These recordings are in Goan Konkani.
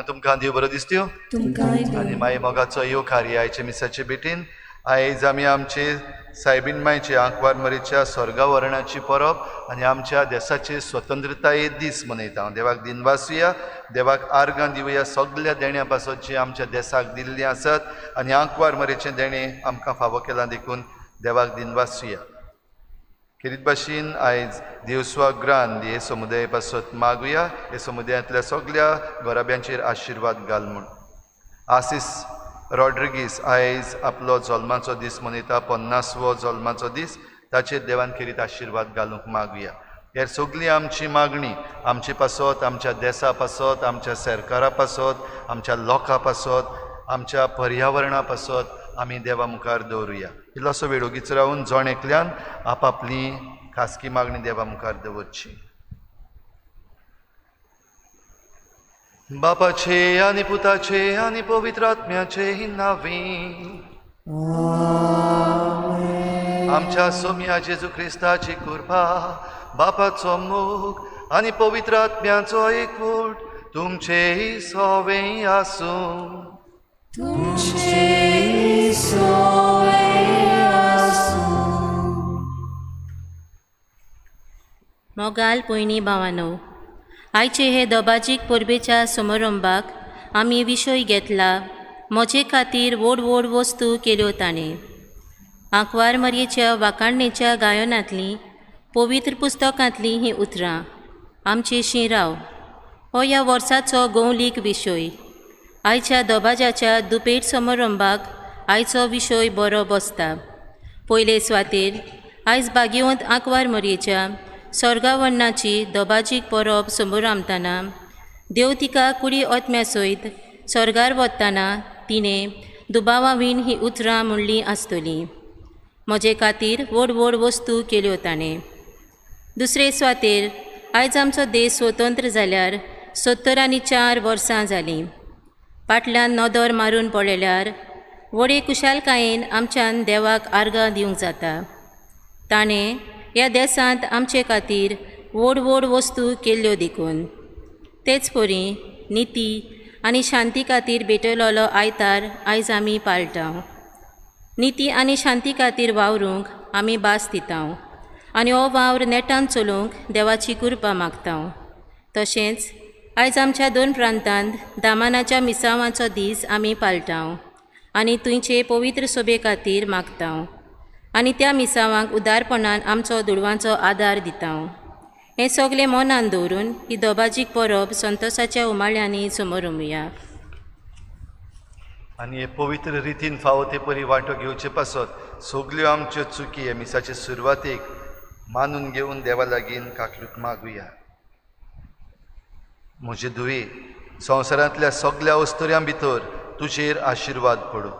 तुमकां देव बरो दिसत्यो आनी माई मोगाचो येवकार आयचे मिसाचे भेटीन. आयज आमी आमचे सायबीन मायचे आंकवार मरीच्या स्वर्गावरणाची परब आनी आमच्या देसाचे स्वतंत्रताये दीस मनयता. देवाक दिनवासुया, देवाक आर्गां दिवया सगल्या देण्या पासत जी आमच्या देसाक दिल्ली आसत आनी आंकवार मरेचें देणें आमकां फावो केलां देखून देवाक दिनवासुया. खेरीत भाशेन आयज देवस्वा ग्रांद हे समुदाय पासत मागुया, हे समुदायांतल्या सगल्या घराब्यांचेर आशिर्वाद घाल म्हूण. आसीस रॉड्रिगीस आयज आपलो जल्माचो दीस मनयता, 50वो जल्माचो दीस, ताचेर देवान खेरीत आशिर्वाद घालूंक मागुया. हेर सगळी आमची मागणी आमचे पासत, आमच्या देसा पासत, आमच्या सरकारा पासत, आमच्या लोकां पासत, आमच्या पर्यावरणा पासत आमी देवा मुखार दवरुया. इल्लोसो वेळ ओगीच रावन जण एकल्यान आपापली खासगी मागणी देवा मुखार दवरची. बापाचे आनी पुताचे आनी पवित्र आत्म्याचे नांवे आमच्या सोम्या जेजू क्रिस्ताची कृपा, बापाचो मोग आनी पवित्र आत्म्याचो एकवट तुमचे सवे आसूं. तुमचे सवे आसूं. मोगाल पयणी भावानो, आयचे हे दबाजीक परबेच्या समारंभाक आमी विशय घेतला म्हजे खातीर व्हड व्हड वस्तू केल्यो ताणें. आंकवार मरयेच्या वाखाणणेच्या गायनांतलीं पवित्र पुस्तकांतलीं हीं उतरां आमचे शिराव हो ह्या वर्साचो गौलीक विशय. आयच्या दबाज्याच्या दुपेट समारंभाक आयचो विशय बरो बसता. पयले सुवातेर आयज भाग्यवंत आंकवार मरयेच्या स्वर्गावर्णाची दबाजीक परब समोरामतना देव तिका कुडी आत्म्या सयत स्वर्गार वतना तिणें दुबावावीन ही उतरां म्हणलीं आसतलीं, म्हजे खातीर व्हड व्हड वस्तू केल्यो ताणें. दुसरे सुवातेर आयज आमचो देश स्वतंत्र जाल्यार 74 वर्सां जालीं. फाटल्यान नदर मारून पळयल्यार व्हडे कुशालकायेन आमच्यान देवाक आर्गां दिवंक जाता. ताणें ह्या देसांत आमचे खातीर व्हड व्हड वस्तू केल्ल्यो देखून. तेच परी निती आनी शांती खातीर भेटयलोलो आयतार आयज आमी पाळटा. निती आनी शांती खातीर वावरूंक आमी भास दिता आनी हो वावर नेटान चलोवंक देवाची कृपा मागता. तशेंच आयज आमच्या दोन प्रांतांत दामानाच्या मिसावांचो दीस आमी पाळटा आनी थंयचे पवित्र सोबे खातीर मागता आनी त्या मिसावांक उदारपणान आमचो दुडवांचो आदार दिता. हें सगलें मनान दवरून ही दबाजीक परब संतोसाच्या उमाळ्यांनी समोरमुया. आनी हे पवित्र रितीन फावो ते परी वांटो घेवचे पासत सगल्यो आमच्यो चुकी हे मिसाचे सुरवातेक मानून घेवन देवा लागीं काकलूत मागुया. म्हजे धुवे, संवसारांतल्या सगल्या अस्तुऱ्यां भितर तुजेर आशिर्वाद पडूं.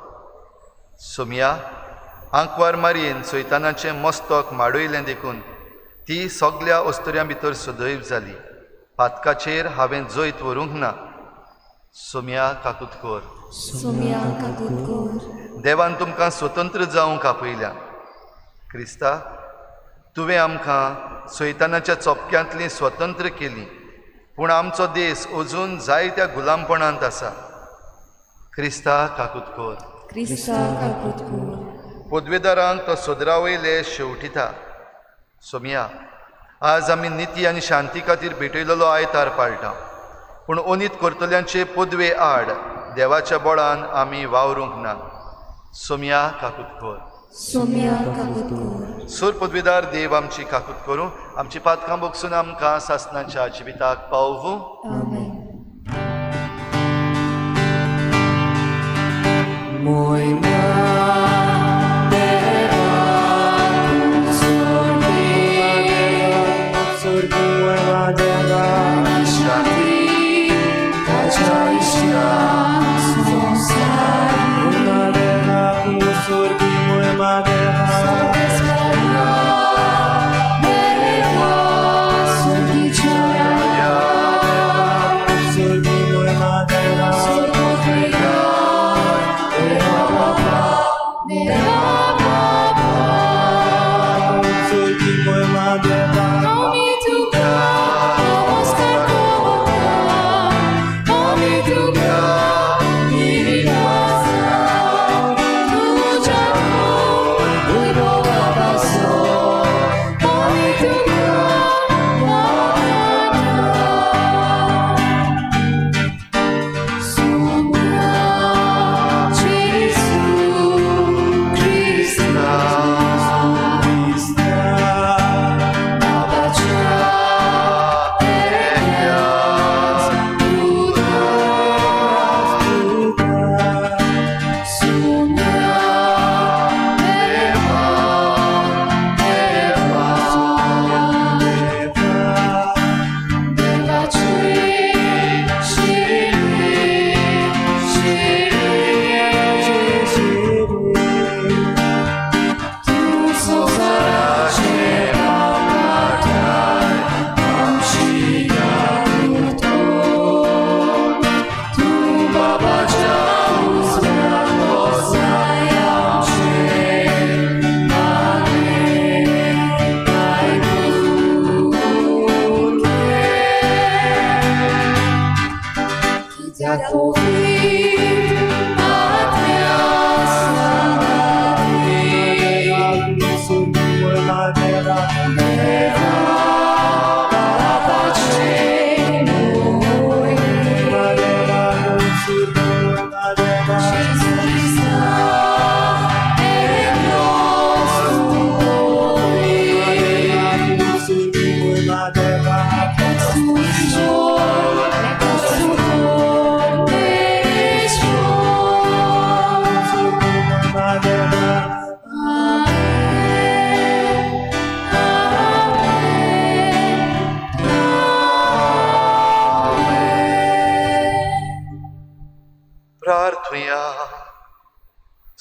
सोमया, आंकवार मारयेन सैतानाचें मस्तक माडयलें देखून ती सगल्या अस्तुऱ्यां भितर सदैव जाली. पातकाचेर हांवें जैत व्हरूंक ना. सोमया काकूत कर. सोमया काकूत कर. देवान तुमकां स्वतंत्र जावंक आपयल्या. क्रिस्ता, तुवें आमकां सैतानाच्या चपक्यांतली स्वतंत्र केली, पूण आमचो देश अजून जायत्या गुलामपणांत आसा. क्रिस्ता काकूत कर. क्रिस्ता काकूत कर. पदवेदारांक तो सदरा वयले शेवटिता. सोमया, आज आमी निती आनी शांती खातीर भेटयलेलो आयतार पाळटा, पूण अनीत करतल्यांचे पदवे आड देवाच्या बळान आमी वावरूंक ना. सोमया काकूत कर. सोम्या काकूत कर. सूर पदवीदार देव आमची काकूत करूं, आमची पातकां भोगसून आमकां सासणाच्या जिविताक पावूं. आमेन.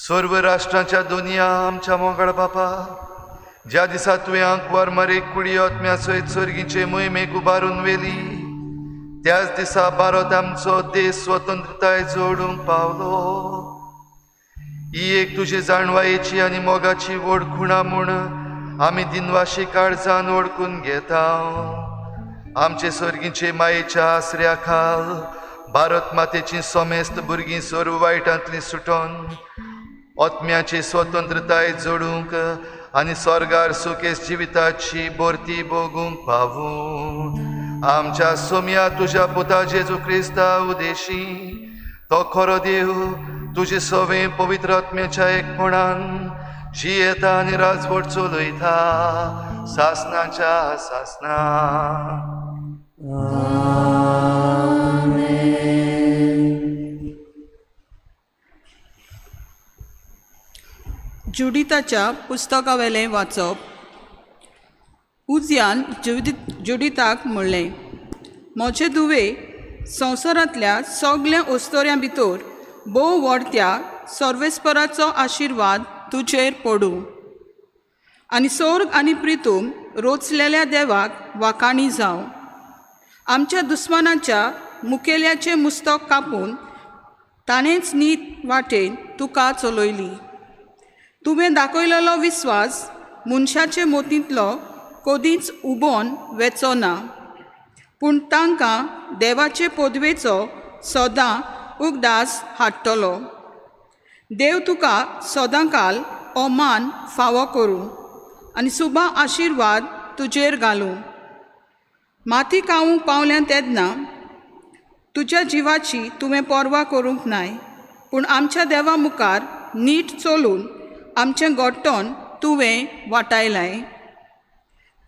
सर्व राष्ट्रांच्या दुनिया आमच्या मोगाळ बापा, ज्या दिसा तुवें आंकवार मरेक कुडी आत्म्या सयत सर्गीचे मोहिमेक उबारून व्हेली, त्याच दिसा भारत आमचो देश स्वतंत्रताय जोडूंक पावलो. ही एक तुजी जाणवायेची आनी मोगाची व्हड खुणा म्हूण आमी दिनवाशी काळजान वळखून घेता. आमचे सर्गीचे मायेच्या आसऱ्या खाल भारत मातेची समेस्त भुरगीं सर्व वायटांतली सुटोन आत्म्याची स्वतंत्रताय जोडूंक आनी स्वर्गार सुखेस जिविताची भरती भोगूंक पावूं. आमच्या सोम्या तुज्या पुता जेजू क्रिस्ता उदेशी तो खरो देव तुजे सवे पवित्र आत्म्याच्या एकपणान जियेता आनी राजवट चलयता सासनाच्या सासना. जुडिताच्या पुस्तकावेलें वाचप. उज्यान जुडिताक म्हणलें, म्हजे दुवे संवसारांतल्या सगल्या ओस्तोऱ्यां भितर भोव व्हड त्या सर्वेस्पराचो आशिर्वाद तुजेर पडूं आनी सोर्ग आनी प्रितूम रोचलेल्या देवाक वाखाणी जावं. आमच्या दुस्मानाच्या मुखेल्याचें मुस्तक कापून ताणेंच नीत वाटेन तुका चलयली. तुवें दाखयलेलो विस्वास मनशाचे मोतींतलो कदींच उबोन वेचो ना, पूण तांकां देवाचे पदवेचो सदां उगदास हाडटलो. देव तुका सदांकाल हो मान फावो करूं आनी सुबा आशिर्वाद तुजेर घालूं. माती खावंक पावल्या तेन्ना तुज्या जिवाची तुवें पर्वा करूंक नाय, पूण आमच्या देवा मुखार नीट चलून आमचें गोट्टोन तुवें वाटायलाय.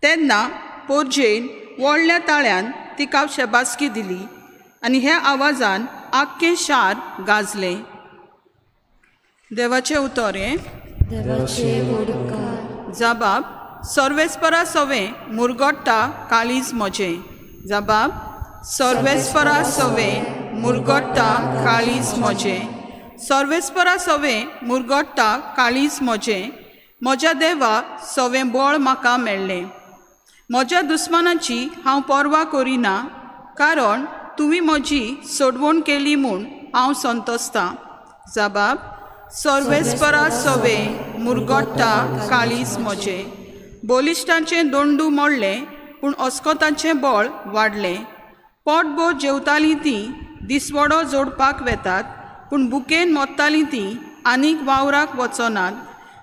तेन्ना पोरजेन व्हडल्या ताळ्यान तिका शबासकी दिली आनी ह्या आवाजान आख्खें शार गाजलें. देवाचें उतर हें. जबाब सर्वेस्परा सवें मुरगट्टा काळीज म्हजें. जबाब सर्वेस्परा सवें मुरगट्टा काळीज म्हजें. सर्वेस्परा सवें मुरगट्टा काळीज म्हजें. म्हज्या देवा सवें बळ म्हाका मेळ्ळें. म्हज्या दुस्मानाची हांव पर्वा करिना, कारण तुवें म्हजी सोडवण केली म्हूण हांव संतोसतां. जबाब सर्वेस्परा सवें मुरगट्टा काळीज म्हजें. बलिश्टांचें दोंडू मोडलें, पूण अस्कोतांचें बळ वाडलें. पोटभर जेवतालीं तीं दिसवडो जोडपाक वेतात, पूण बुकेन मोत्तालीं तीं आनीक वावराक वचनात.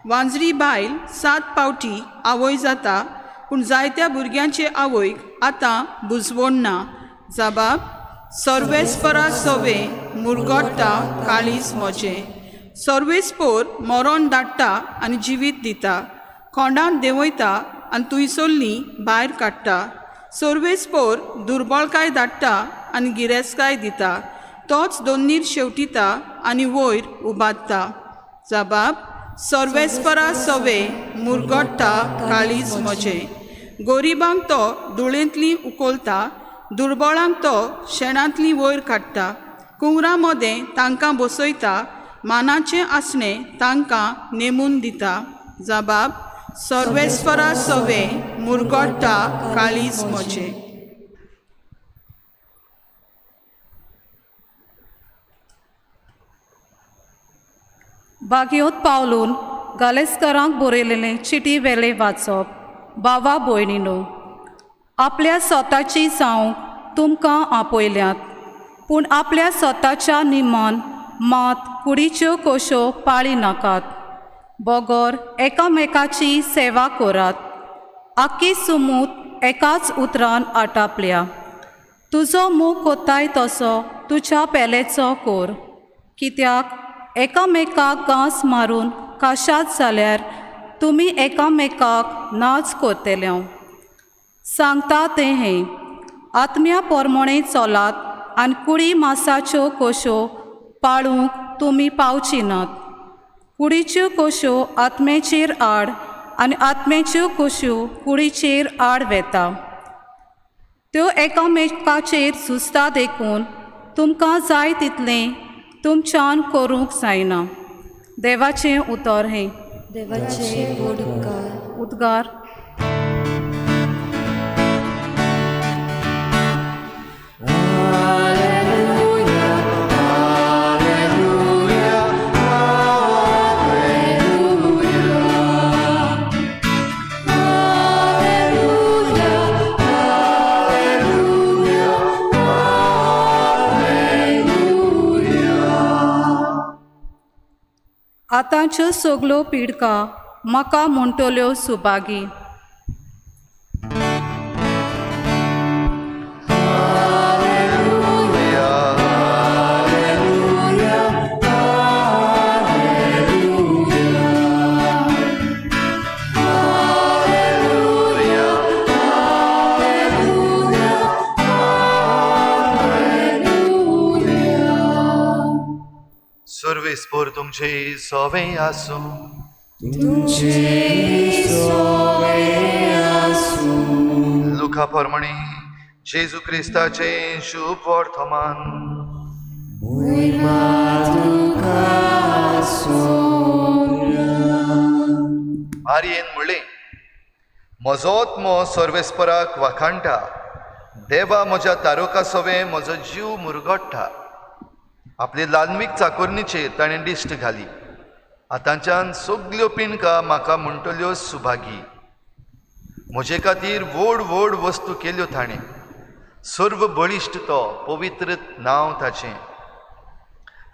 वांजरी बायल 7 पावटी आवय जाता, पूण जायत्या भुरग्यांचे आवयक आतां बुजवण ना. जबाब सर्वेस्परा सवें मुरगट्टा काळीज म्हजें. सर्वेस्पोर मरण धाडटा आनी जिवीत दिता, खोंडांत देंवयता आनी थंयसरलीं भायर काडटा. सर्वेस्पोर दुर्बळकाय धाडटा आनी गिरेस्तकाय दिता, तोच दोन्नीर शेवटिता आनी वयर उबारता. जबाब सर्वेस्परा सवें मुरगट्टा काळीज म्हजें. गरिबांक तो धुळेंतली उखलता, दुर्बळांक तो शेणांतली वयर काडटा. कुंवरां मदें तांकां बसयता, मानाचें आसणें तांकां नेमून दिता. जबाब सर्वेस्परा सवें मुरगट्टा काळीज म्हजें. बागयोत पावलून गालेस्करांक बरयलेलें चिटी वेले वाचप. बाबा भयणीनो, आपल्या स्वताची जावंक तुमकां आपयल्यात, पूण आपल्या स्वताच्या निमान मात कुडीच्यो कोश्यो पाळी नाकात, बगर एकामेकाची सेवा करात. आख्खी सुमूत एकाच उतरान आटापल्या. तुजो मोग कोत्ताय तसो तुज्या पेलेचो कोर, कित्याक एकामेकाक घांस मारून काशात जाल्यार तुमी एकामेकाक नाच करतले. सांगता तें हें, आत्म्या पोरमोणे चलात आनी कुडी मासाच्यो कोश्यो पाळूंक तुमी पावची नात. कुडीच्यो कोश्यो आत्म्याचेर आड आनी आत्म्याच्यो कोश्यो कुडीचेर आड वेता. त्यो एकामेकाचेर झुजता, देखून तुमकां जाय तितलें तुमच्यान करूंक जायना. देवाचें उतर हें. देवाचे उद्गार. आतांच्यो सगल्यो पिडका म्हाका म्हणटल्यो सुभागी. सर्वेस्पोर तुमचे सवे आसूं. तुमचे सवे आसूं. लुका प्रमाणे जेजू क्रिस्ताचे शुभ वर्तमान. मारियेन म्हणलें, म्हजो आत्मो सर्वेस्पराक वाखाणटा, देवा म्हज्या तारुका सवे म्हजो जीव मुरगट्टा. आपले लाल्मीक चाकोरणीचेर ताणें दिश्ट घाली. आतांच्यान सगल्यो पिंडका म्हाका म्हणटल्यो सुभागी. म्हजे खातीर व्हड व्हड वस्तू केल्यो ताणें, सर्व बळिश्ट तो पवित्र नांव ताचें.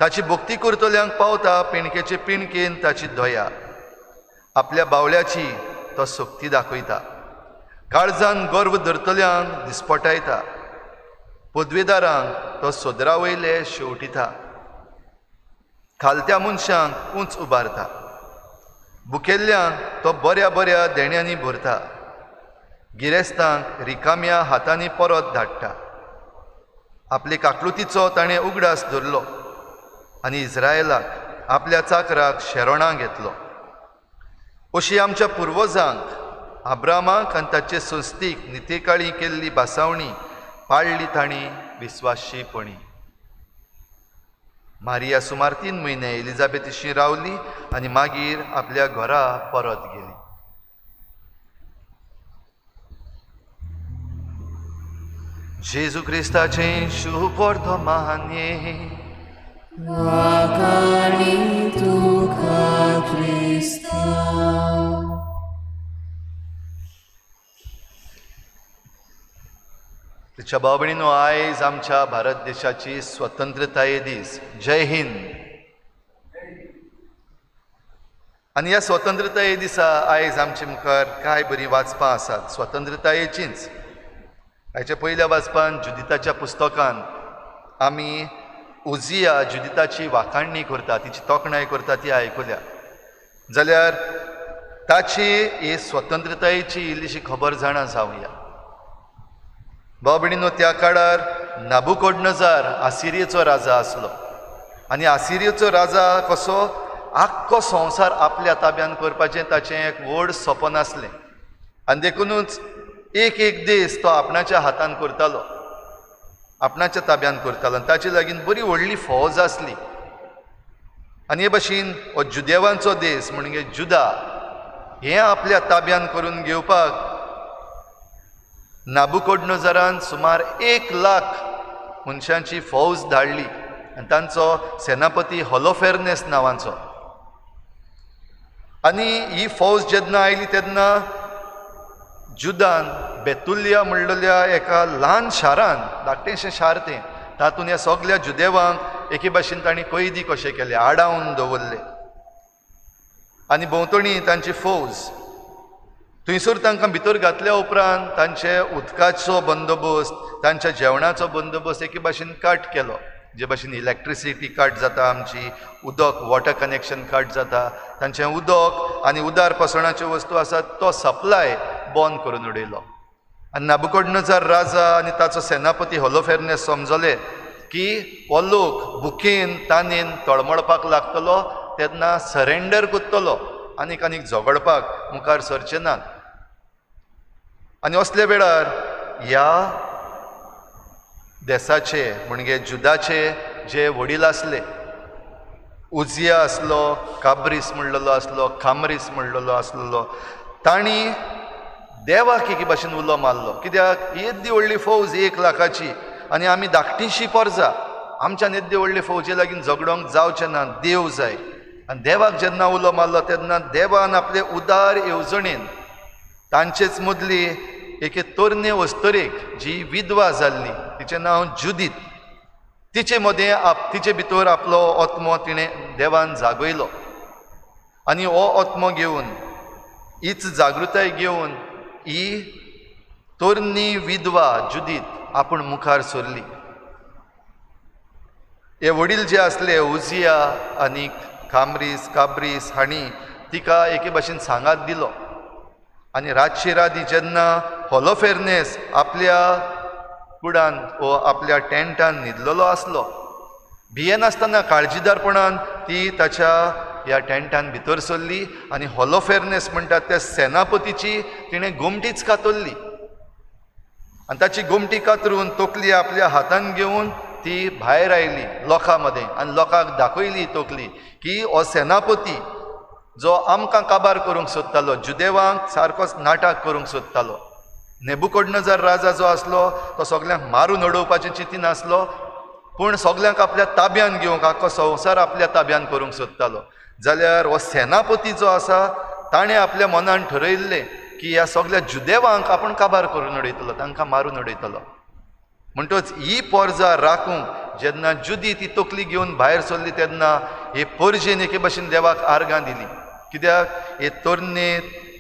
ताची भक्ती करतल्यांक पावता पिणकेचे पिणकेन ताची दया. आपल्या बावल्याची तो सक्ती दाखयता, काळजान गर्व धरतल्यांक दिसपटायता, पदवेदारांक तो सोदरा वयले शेवटिता, खालत्या मनशांक उंच उबारता. भुकेल्ल्यांक तो बऱ्या बऱ्या देण्यांनी भरता, गिरेस्तांक रिकाम्या हातांनी परत धाडटा. आपले काकलुतीचो ताणें उगडास धरलो आनी इस्रायलाक आपल्या चाकराक शेरणां घेतलो. अशी आमच्या पुर्वजांक आब्रामाक आनी ताचे संस्थीक नितेकाळी केल्ली भासावणी पाळ्ळी तांणी विस्वाशीपणी. मारिया सुमार 3 म्हयने एलिजाबेथीशी रावली आनी मागीर आपल्या घरा परत गेली. जेजू क्रिस्ताचें शुभ वर्तमाने. वाखाणी तुका क्रिस्ता. तिच्या भाव भयणीनो, आयज आमच्या भारत देशाची स्वतंत्रताये दीस. जय हिंद. आनी ह्या स्वतंत्रताये दिसा आयज आमचे मुखार कांय बरीं वाचपां आसात स्वतंत्रतायेचींच. हाच्या पयल्या वाचपान जुदिताच्या पुस्तकान आमी उजिया जुदिताची वाखाणणी करता, तिची तोखणाय करता ती आयकुल्या. जाल्यार ताची ही स्वतंत्रतायेची इल्लीशी खबर जाणा जावया. भाव भयणीनो, त्या काळार नाबुकोडनजार आसिरियेचो राजा आसलो आनी आसिरियेचो राजा कसो आख्खो संवसार आपल्या ताब्यान करपाचें ताचें एक व्हड सपन आसलें आनी देखुनूच एक एक देश तो आपणाच्या हातान करतालो, आपणाच्या ताब्यान करतालो आनी ताचे लागीं बरी व्हडली फौज आसली. आनी हे भशेन हो जुदेवांचो देश म्हणजे जुदा हें आपल्या ताब्यान करून घेवपाक नाबुकोडनजारान सुमार 1 लाख मनशांची फौज धाडली आनी तांचो सेनापती होलोफेर्नेस नांवांचो. आनी ही फौज जेन्ना आयली तेन्ना जुदान बेतुलिया म्हणलेल्या एका ल्हान शारान, धाकटेंशें शार तें, तातूंत ह्या सगल्या जुदेवांक एके भाशेन तांणी कैदी कशे केले, आडावन दवरले आनी भोंवतणी तांची फौज. थंयसर तांकां भितर घातल्या उपरांत तांचे उदकाचो बंदोबस्त, तांच्या जेवणाचो बंदोबस्त एके भाशेन कट केलो. जे भाशेन इलेक्ट्रिसिटी कट जाता आमची, उदक वॉटर कनेक्शन कट जाता, तांचें उदक आनी उदार पसरणाच्यो वस्तू आसात तो सप्लाय बंद करून उडयलो. आनी नाबुकोडनजार राजा आनी ताचो सेनापती होलोफेर्नेस समजले की हो लोक भुकेन तानेन तळमळपाक लागतलो तेन्ना सरेंडर करतलो आनीक आनीक झगडपाक मुखार सरचे नात. आनी असल्या वेळार ह्या देसाचे म्हणजे जुदाचे जे वडील आसले, उजिया आसलो, काब्रीस म्हणलेलो आसलो, खामरीस म्हणलेलो आसलेलो, तांणी देवाक एके भाशेन उलो मारलो. कित्याक येद्दी व्हडली फौज 1 लाखाची आनी आमी धाकटीशी परजा, आमच्यान येद्दी व्हडले फौजे लागीं झगडोंक जावचें ना, देव जाय. आनी देवाक जेन्ना उलो मारलो तेन्ना देवान आपले उदार येवजणेन तांचेच मदली एके तरणे अस्तरेक जी विधवा जाल्ली, तिचें नांव जुदीत, तिचे मदें तिचे भितर आपलो आत्मो तिणें देवान जागयलो आनी हो आत्मो घेवन, हीच जागृताय घेवन ही तरणी विधवा जुदीत आपूण मुखार सरली. हे वडील जे आसले उजिया आनी खामरीस काब्रीस हांणी तिका एके भाशेन सांगात दिलो आनी रातची राती जेन्ना होलोफेर्नेस आपल्या कुडान वो आपल्या टेंटान न्हिदलेलो आसलो, भियेनासतना काळजीदारपणान ती ताच्या ह्या टेंटान भितर सरली आनी होलोफेर्नेस म्हणटात त्या सेनापतीची तिणें गोमटीच कातरली आनी ताची गोमटी कातरून तकली आपल्या हातान घेवन ती भायर आयली लोकां मदें आनी लोकांक दाखयली तकली की हो सेनापती जो आमकां काबार करूंक सोदतालो, जुदेवांक सारकोच नाटक करूंक सोदतालो. नेबुकोडनजार राजा जो आसलो तो सगल्यांक मारून उडोवपाचें चिंतीन आसलो, पूण सगल्यांक आपल्या ताब्यान घेवंक, आख्खो संवसार आपल्या ताब्यान करूंक सोदतालो. जाल्यार हो सेनापती जो आसा ताणें आपल्या मनान ठरयल्लें की ह्या सगल्या जुदेवांक आपूण काबार करून उडयतलो, तांकां मारून उडयतलो. म्हणटच ही पोरजा राखूंक जेन्ना जुदी ती तकली घेवन भायर सरली तेन्ना हे पोरजेन एके भाशेन देवाक आर्गां दिली. कित्याक हे तरणे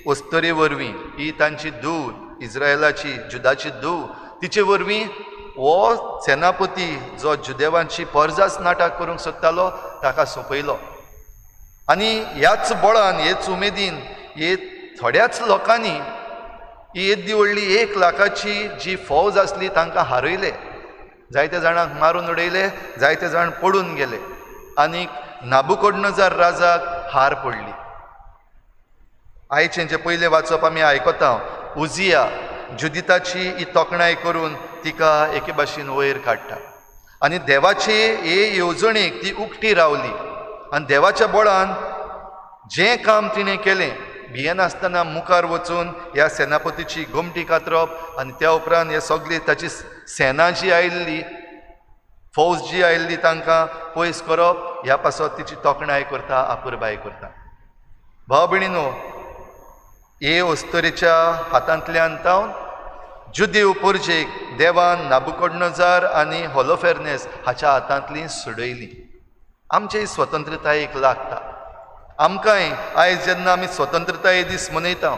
अस्तरे वरवीं, ही तांची धूव, इस्रायलाची जुदाची धूव, तिचे वरवीं हो सेनापती जो जुदेवांची पोरजाच नाटक करूंक सोदतालो ताका सोंपयलो. आनी ह्याच बळान, हेच उमेदीन, हे थोड्याच लोकांनी ही येद्दी व्हडली 1 लाखाची जी फौज आसली तांकां हारयले. जायते जाणांक मारून उडयले, जायते जाण पडून गेले आनी नाबुकोडनजार राजाक हार पडली. आयचें जें पयलें वाचप आमी आयकता, उजिया जुदिताची ही तोखणाय करून तिका एके भाशेन वयर काडटा आनी देवाचे हे येवजणेक ती उकटी रावली आनी देवाच्या बळान जें काम तिणें केलें, भियेनासतना मुखार वचून ह्या सेनापतीची गोमटी कातरप आनी त्या उपरांत हे सगळी ताची सेना जी आयिल्ली, फौज जी आयिल्ली तांकां पयस करप, ह्या पासत तिची तोखणाय करता, आपुरबाय करता. भाव भयणीनो, हे अस्तुरेच्या हातांतल्यान तावन जुदेव परजेक देवान नाबुकोडनजार आनी होलोफेर्नेस हाच्या हातांतली सोडयली. आमचे स्वतंत्रतायेक लागता. आमकांय आयज जेन्ना आमी स्वतंत्रताये दीस मनयता,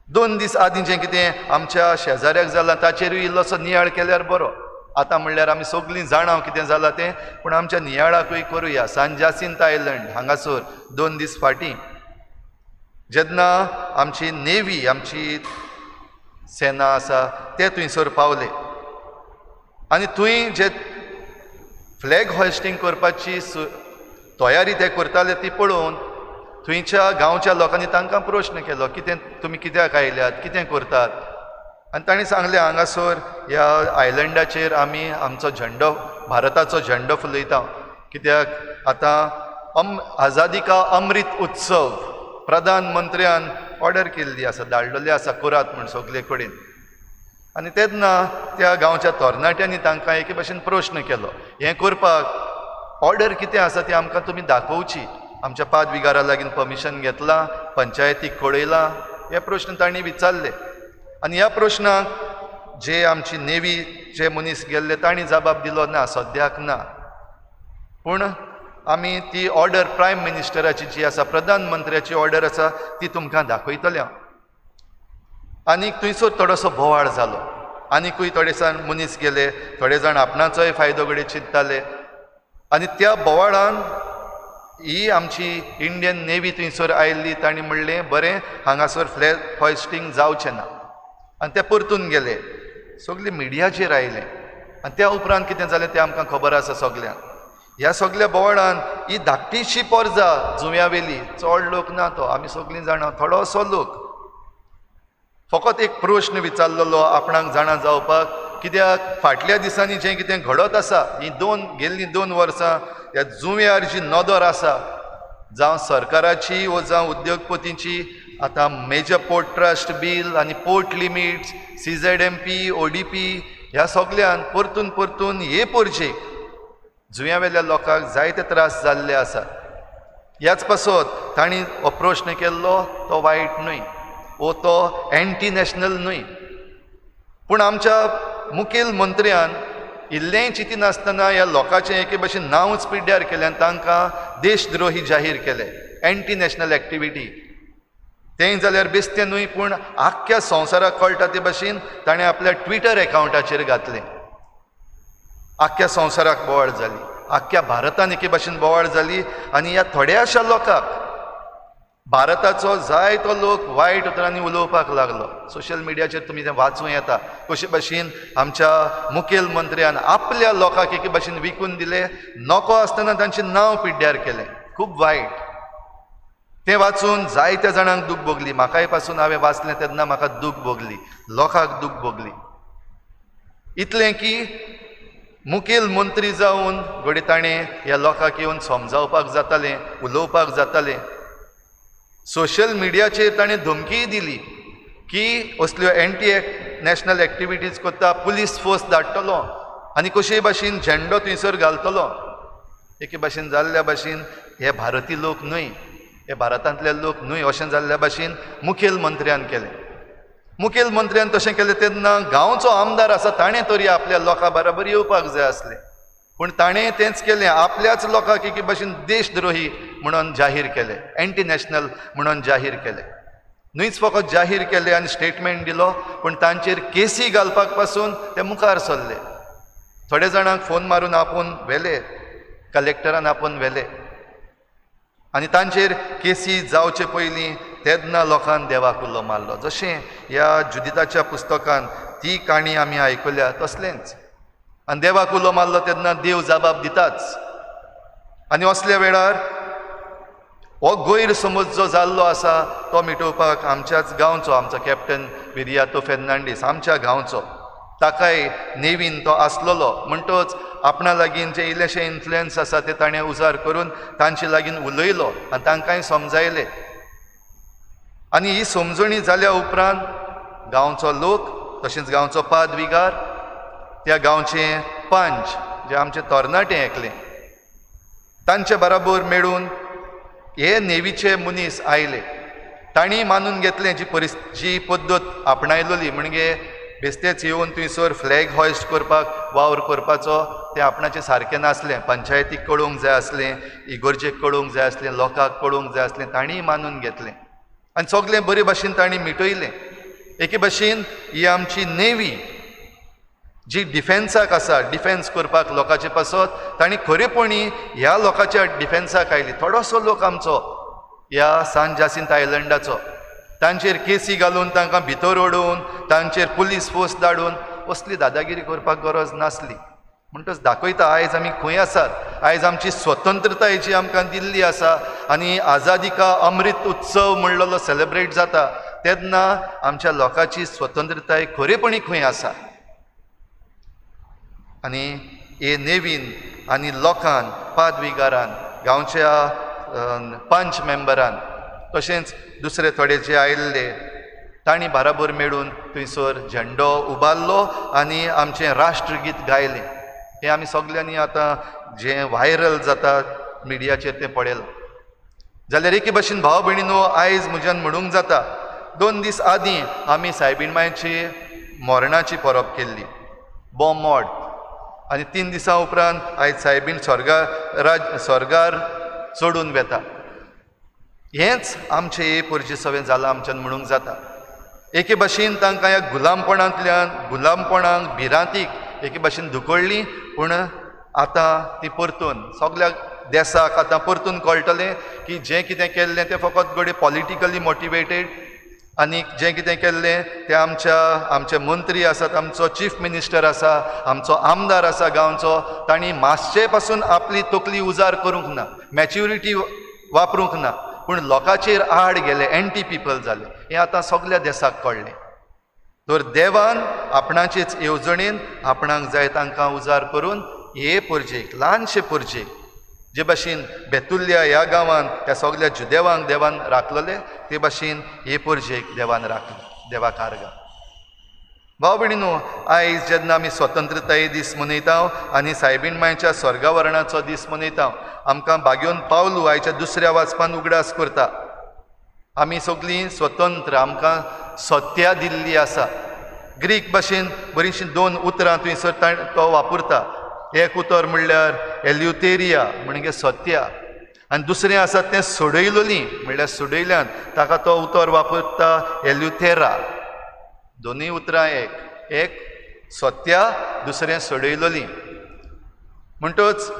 2 दीस आदीं जें कितें आमच्या शेजाऱ्याक जालां ताचेरूय इल्लोसो नियाळ केल्यार बरो. आतां म्हणल्यार आमी सगळीं जाणा कितें जालां तें, पूण आमच्या नियाळाकूय करुया. सान जासिंत आयलंड हांगासर 2 दीस फाटीं जेन्ना आमची नेवी, आमची सेना आसा ते थंयसर पावले आनी थंय जे फ्लॅग हॉयस्टींग करपाची तयारी ते करताले ती पळोवन थंयच्या गांवच्या लोकांनी तांकां प्रश्न केलो, कितें तुमी कित्याक आयल्यात, कितें करतात? आनी तांणी सांगलें, हांगासर ह्या आयलंडाचेर आमी आमचो झेंडो, भारताचो झेंडो फुलयता, कित्याक आतां आझादी का अमृत उत्सव प्रधानमंत्र्यान ऑर्डर केल्ली आसा, धाडलेली आसा, करात म्हूण सगळे कडेन. आनी तेन्ना त्या गांवच्या तरणाट्यांनी तांकां एके भाशेन प्रश्न केलो, हें करपाक ऑर्डर कितें आसा ती आमकां तुमी दाखोवची, आमच्या पादविगारा लागीं परमिशन घेतलां, पंचायतीक कळयलां, हे प्रश्न तांणी विचारले. आनी ह्या प्रश्नाक जे आमची नेवी जे मनीस गेल्ले तांणी जबाब दिलो ना, सद्याक ना, पूण आमी ती ऑर्डर प्रायम मिनिस्टराची जी आसा, प्रधानमंत्र्याची ऑर्डर आसा ती तुमकां दाखयतले. आनीक थंयसर थोडोसो बोवाळ जालो, आनीकूय थोडे जाण मनीस गेले, थोडे जाण आपणाचोय फायदो घडये चिंतताले आनी त्या बोवाळान ही आमची इंडियन नेवी थंयसर आयिल्ली, तांणी म्हणलें बरें हांगासर फ्लॅग हॉयस्टींग जावचें ना, आनी ते परतून गेले. सगळें मिडियाचेर आयलें आनी त्या उपरांत कितें जालें तें आमकां खबर आसा सगल्यांक. ह्या सगल्या बोवाळान ही धाकटीशी पोरजा जुंव्यावेली, चड लोक ना तो, आमी सगळीं जाणां, थोडोसो लोक, फकत एक प्रश्न विचारलेलो आपणाक जाणा जावपाक, कित्याक फाटल्या दिसांनी जें कितें घडत आसा, ही गेल्लीं 2 वर्सां ह्या जुंव्यार जी नदर आसा, जावं सरकाराची वो जावं उद्योगपतींची, आतां मेजर पोर्ट ट्रस्ट बील आनी पोर्ट लिमिट्स, CZMP, ODP ह्या सगल्यान परतून परतून हे पोरजेक जुंव्यावेल्या लोकांक जायते त्रास जाल्ले आसात. ह्याच पासत तांणी हो प्रश्न केल्लो तो वायट न्हय वो तो एंटी नॅशनल न्हय, पूण आमच्या मुखेल मंत्र्यान इल्लेंय चिंतिनासतना ह्या लोकांचें एके भशेन नांवच पिड्ड्यार केलें आनी तांकां देशद्रोही जाहीर केले, एंटी नॅशनल एक्टिविटी. तें जाल्यार बेस्तें न्हय, पूण आख्ख्या संवसाराक कळटा ते भशेन ताणें आपल्या ट्विटर एकावंटाचेर घातलें. आख्ख्या संवसाराक बोवाळ जाली, आख्ख्या भारतान एके भशेन बोवाळ जाली आनी ह्या थोड्याशा लोकांक भारताचो जायतो लोक वायट उतरांनी उलोवपाक लागलो. सोशल मिडियाचेर तुमी तें वाचूं येता कशे भशेन आमच्या मुखेल मंत्र्यान आपल्या लोकांक एके भशेन विकून दिले, नको आसतना तांचें नांव पिड्ड्यार केलें. खूब वायट तें वाचून जायत्या जाणांक दूख भोगली, म्हाकाय पासून हांवें वाचलें तेन्ना म्हाका दूख भोगली, लोकांक दूख भोगली. इतलें की मुखेल मंत्री जावन घडये ताणें ह्या लोकांक येवन समजावपाक जातालें, उलोवपाक जातालें. सोशल मिडियाचेर ताणें धमकीय दिली की असल्यो एंटी नॅशनल एक्टिविटीज करता पुलीस फोर्स धाडटलो आनी कशेय भाशेन झेंडो थंयसर घालतलो. एके भाशेन जाल्ल्या भाशेन हे भारतीय लोक न्हय, हे भारतांतले लोक न्हय अशें जाल्ल्या भाशेन मुखेल मंत्र्यान केलें. मुखेल मंत्र्यान तशें केलें तेन्ना गांवचो आमदार आसा ताणें तरी आपल्या लोकां बराबर येवपाक जाय आसलें, पूण ताणें तेंच केलें, आपल्याच लोकांक एके भाशेन देशद्रोही म्हणून जाहीर केलें, एंटी नॅशनल म्हणून जाहीर केलें. न्हयच फकत जाहीर केलें आनी स्टेटमेंट दिलो, पूण तांचेर केसी घालपाक पासून ते मुखार सरले. थोडे जाणांक फोन मारून आपोवन व्हेले, कलेक्टरान आपोवन व्हेले. आनी तांचेर केसी जावचे पयलीं तेन्ना लोकान देवाक उलो मारलो. जशें ह्या जुदिताच्या पुस्तकान ती काणी आमी आयकल्या तसलेंच. आनी देवाक उलो मारलो तेन्ना देव जबाब दिताच. आनी असल्या वेळार हो गैरसमज जो जाल्लो आसा तो मिटोवपाक आमच्याच गांवचो आमचो कॅप्टन विरियातो फेर्नांडीस आमच्या गांवचो, ताकाय नेवीन तो आसलेलो, म्हणटच आपणा लागीं जे इल्लेशे इन्फ्लुयन्स आसा ते ताणें उजार करून तांचे लागीं उलयलो आनी तांकांय समजायले. आनी ही समजणी जाल्या उपरांत गांवचो लोक तशेंच गांवचो पादविगार, त्या गांवचे पंच जे आमचे तरणाटे एकले तांचे बराबर मेळून हे नेवीचे मनीस आयले. तांणी मानून घेतलें जी जी पद्दत आपणायलोली, म्हणजे बेस्तेच येवन थंयसर फ्लॅग हॉयस्ट करपाक वावर करपाचो तें आपणाचें सारकें नासलें. पंचायतीक कळोवंक जाय आसलें, इगोर्जेक कळोवंक जाय आसलें, लोकांक कळोवंक जाय आसलें, तांणीय मानून घेतलें आनी सगळें बरे भाशेन तांणी मिटयलें. एके भाशेन ही आमची नेवी जी डिफेन्साक आसा, डिफेन्स करपाक लोकांचे पासत, तांणी खरेपणी ह्या लोकांच्या डिफेन्साक आयली. थोडोसो लोक आमचो ह्या सान जासिंत आयलंडाचो तांचेर केसी घालून तांकां भितर ओडून तांचेर पुलीस फोर्स धाडून असली दादागिरी करपाक गरज नासली. म्हणटच दाखयता आयज आमी खंय आसात. आयज आमची स्वतंत्रताय जी आमकां दिल्ली आसा आनी आजादी का अमृत उत्सव म्हणलेलो सेलेब्रेट जाता तेन्ना आमच्या लोकांची स्वतंत्रताय खरेपणी खंय आसा. आनी हे नेवीन आनी लोकान पादविगारान गांवच्या पंच मेंबरान तशेंच दुसरे थोडे जे आयिल्ले तांणी बाराबर मेळून थंयसर झेंडो उबारलो आनी आमचें राष्ट्रगीत गायलें. हें आमी सगल्यांनी आतां जें व्हायरल जाता मिडियाचेर तें पळयलां. जाल्यार एके भाशेन भाव भयणीनो आयज म्हज्यान म्हणूंक जाता 2 दीस आदीं आमी सायबीण मायची मरणाची परब केल्ली, बॉम मॉड, आनी 3 दिसां उपरांत आयज सायबीण स्वर्गार चडून वेता. हेंच आमचें हे पोरचे सवें जालां आमच्यान म्हणूंक जाता. एके भाशेन तांकां ह्या गुलामपणांतल्यान गुलामपणाक भिरांतीक एके भाशेन धुकळ्ळी, पूण आतां ती परतून सगल्या देसाक आतां परतून कळटलें की जें कितें केल्लें तें फकत घडये पॉलिटिकली मोटिवेटेड आनी जें कितें केल्लें तें आमच्या आमचे मंत्री आसात, आमचो चीफ मिनिस्टर आसा, आमचो आमदार आसा गांवचो, तांणी मातशे पासून आपली तकली उजार करूंक ना, मॅच्युरिटी वापरूंक ना, पूण लोकांचेर आड गेले, एंटी पिपल जाले. हें आतां सगल्या देसाक कळ्ळें. तर देवान आपणाचेच येवजणेन आपणाक जाय तांकां उजार करून हे पोरजेक, ल्हानशे पोरजेक जे भाशेन बेतुल्ल्या ह्या गांवान ह्या सगल्या जुदेवांक देवान राखलेले ते भाशेन हे पोरजेक देवान राखले, देवाक आर्गां. भाव भयणीनो आयज जेन्ना आमी स्वतंत्रताये दीस मनयता आनी सायबीण मायच्या स्वर्गावरणाचो दीस मनयता, आमकां बागेवन पावलू आयच्या दुसऱ्या वाचपान उगडास करता. आमी सगळीं स्वतंत्र, आमकां सत्या दिल्ली आसा. ग्रीक भाशेन बरीचशीं 2 उतरां थंयसर तो वापरता. एक उतर म्हणल्यार एल्युतेरिया म्हणजे सत्या, आनी दुसरें आसा तें सोडयलोली म्हणल्यार सोडयल्यान ताका तो उतर वापरता एल्युथेरा. दोनूय उतरां एक, एक सत्या, दुसरें सोडयलोली. म्हणटच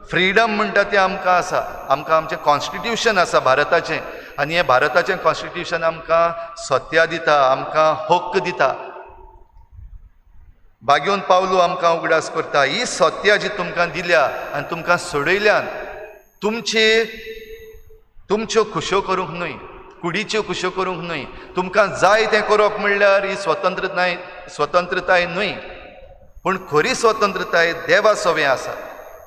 फ्रिडम म्हणटा तें आमकां आसा, आमकां आमचें कॉन्स्टिट्युशन आसा भारताचें, आनी हें भारताचें कॉन्स्टिट्युशन आमकां सत्या दिता, आमकां हक्क दिता. बागेवन पावलू आमकां उगडास करता ही सत्या जी तुमकां दिल्या आनी तुमकां सोडयल्यान तुमचे तुमच्यो खुश्यो करूंक न्हय, कुडीच्यो खुश्यो करूंक न्हय, तुमकां जाय तें करप म्हणल्यार ही स्वतंत्रताय स्वतंत्रताय न्हय, पूण खरी स्वतंत्रताय देवा सवें आसा.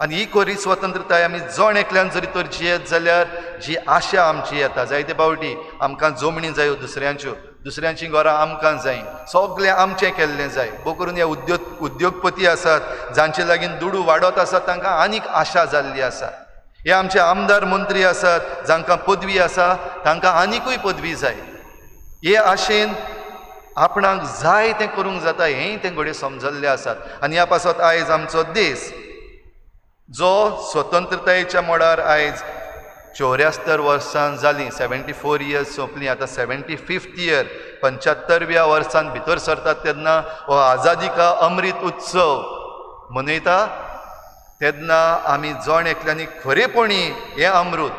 आनी ही खरी स्वतंत्रताय आमी जण एकल्यान जरी तर जियेत जाल्यार जी आशा आमची येता. जायते फावटी आमकां जमणी जायो दुसऱ्यांच्यो, दुसऱ्यांचीं घरां आमकां जाय, सगळें आमचें केल्लें जाय. भोव करून हे उद्योगपती आसात जांचे लागीं दुडू वाडत आसात तांकां आनीक आशा जाल्ली आसा. हे आमचे आमदार मंत्री आसात जांकां पदवी आसा तांकां आनिकूय पदवी जाय. हे आशेन आपणाक जाय तें करूंक जाता हेंय तें घडये समजल्लें आसात. आनी ह्या पासत आयज आमचो देश जो स्वतंत्रतायेच्या मळार आयज 74 वर्सां जालीं, 74 इयर्स सोंपलीं, आतां 75th year 75व्या वर्सान भितर सरतात तेन्ना हो आजादी का अमृत उत्सव मनयता तेन्ना आमी जण एकल्यांनी खरेपणी हें अमृत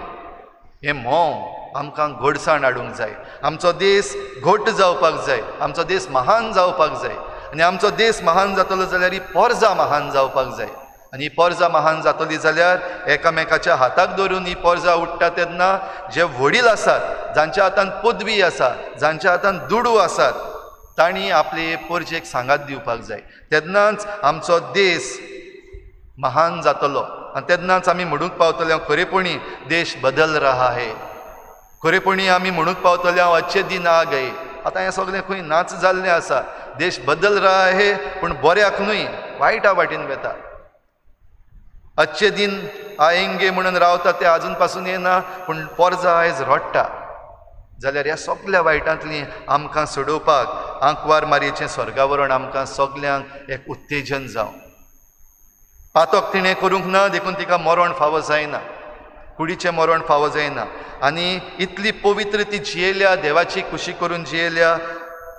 हें म्होंव आमकां गोडसाण हाडूंक जाय. आमचो देश घोट जावपाक जाय, आमचो देश महान जावपाक जाय. आनी आमचो देश महान जातलो जाल्यार ही पोरजा महान जावपाक जाय. आनी ही पोरजा महान जातली जाल्यार एकामेकाच्या हाताक धरून ही पोरजा उठ्ठा तेन्ना जे वडील आसात, जांच्या हातान पदवी आसा, जांच्या हातान दुडू आसात, तांणी आपले पोरजेक सांगात दिवपाक जाय. तेन्नाच आमचो देश महान जातलो आनी तेन्नाच आमी म्हणूंक पावतले खरेपणी देश बदल रहा है, खरेपणी आमी म्हणूंक पावतले हांव अच्छे दिन आ गए. आतां हें सगळें खंय नाच जाल्लें आसा. देश बदल रहा है पूण बऱ्याक न्हय, वायटा वाटेन वेता. अच्छे दिन आयेंगे म्हणून रावता ते आजून पासून येना, पूण पोरजा आयज रडटा. जाल्यार ह्या सगल्या वायटांतली आमकां सोडोवपाक आंकवार मारयेचें स्वर्गावरण आमकां सगल्यांक एक उत्तेजन जावं. पातक तिणें करूंक ना देखून तिका मरण फावो जायना, कुडीचें मरण फावो जायना. आनी इतली पवित्र ती जियेल्या, देवाची खुशी करून जियेल्या,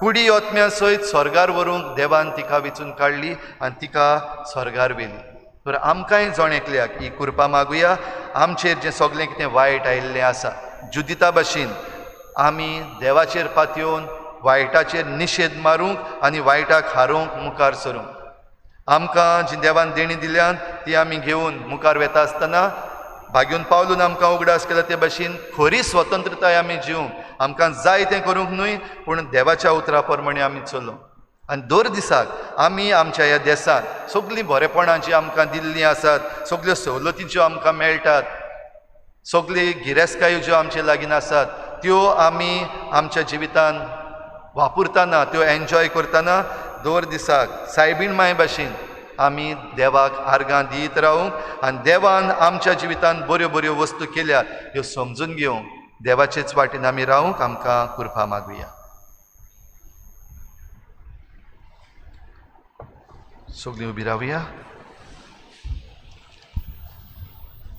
कुडी आत्म्या सयत स्वर्गार व्हरूंक देवान तिका वेंचून काडली आनी तिका स्वर्गार व्हेली. तर आमकांय जण एकल्याक ही कृपा मागुया. आमचेर जें सगळें कितें वायट आयिल्लें आसा, जुदिता भाशेन आमी देवाचेर पातयेवन वायटाचेर निशेध मारूंक आनी वायटाक हारोवंक मुखार सरूंक. आमकां जी देवान देणी दिल्यान ती आमी घेवन मुखार वेता आसतना भाग्यून पावलून आमकां उगडास केला ते भाशेन खरी स्वतंत्रताय आमी जिवंक, आमकां जाय तें करूंक न्हय पूण देवाच्या उतरा प्रमाणे आमी चलोवंक. आनी दर दिसाक आमी आमच्या ह्या देशांत सगळीं बरेपणां जीं आमकां दिल्लीं आसात, सगल्यो सवलती ज्यो आमकां मेळटात, सगळी गिरेस्तकायो ज्यो आमचे लागीं आसात, त्यो आमी आमच्या जिवितान वापरतना, त्यो एन्जॉय करतना दर दिसाक सायबीण माय भाशेन आमी देवाक आर्गां दीत रावूंक आनी देवान आमच्या जिवितान बऱ्यो बऱ्यो वस्तू केल्यात ह्यो समजून घेवंक देवाचेच वाटेन आमी रावूंक आमकां कृपा मागुया. सगळीं उबी रावया.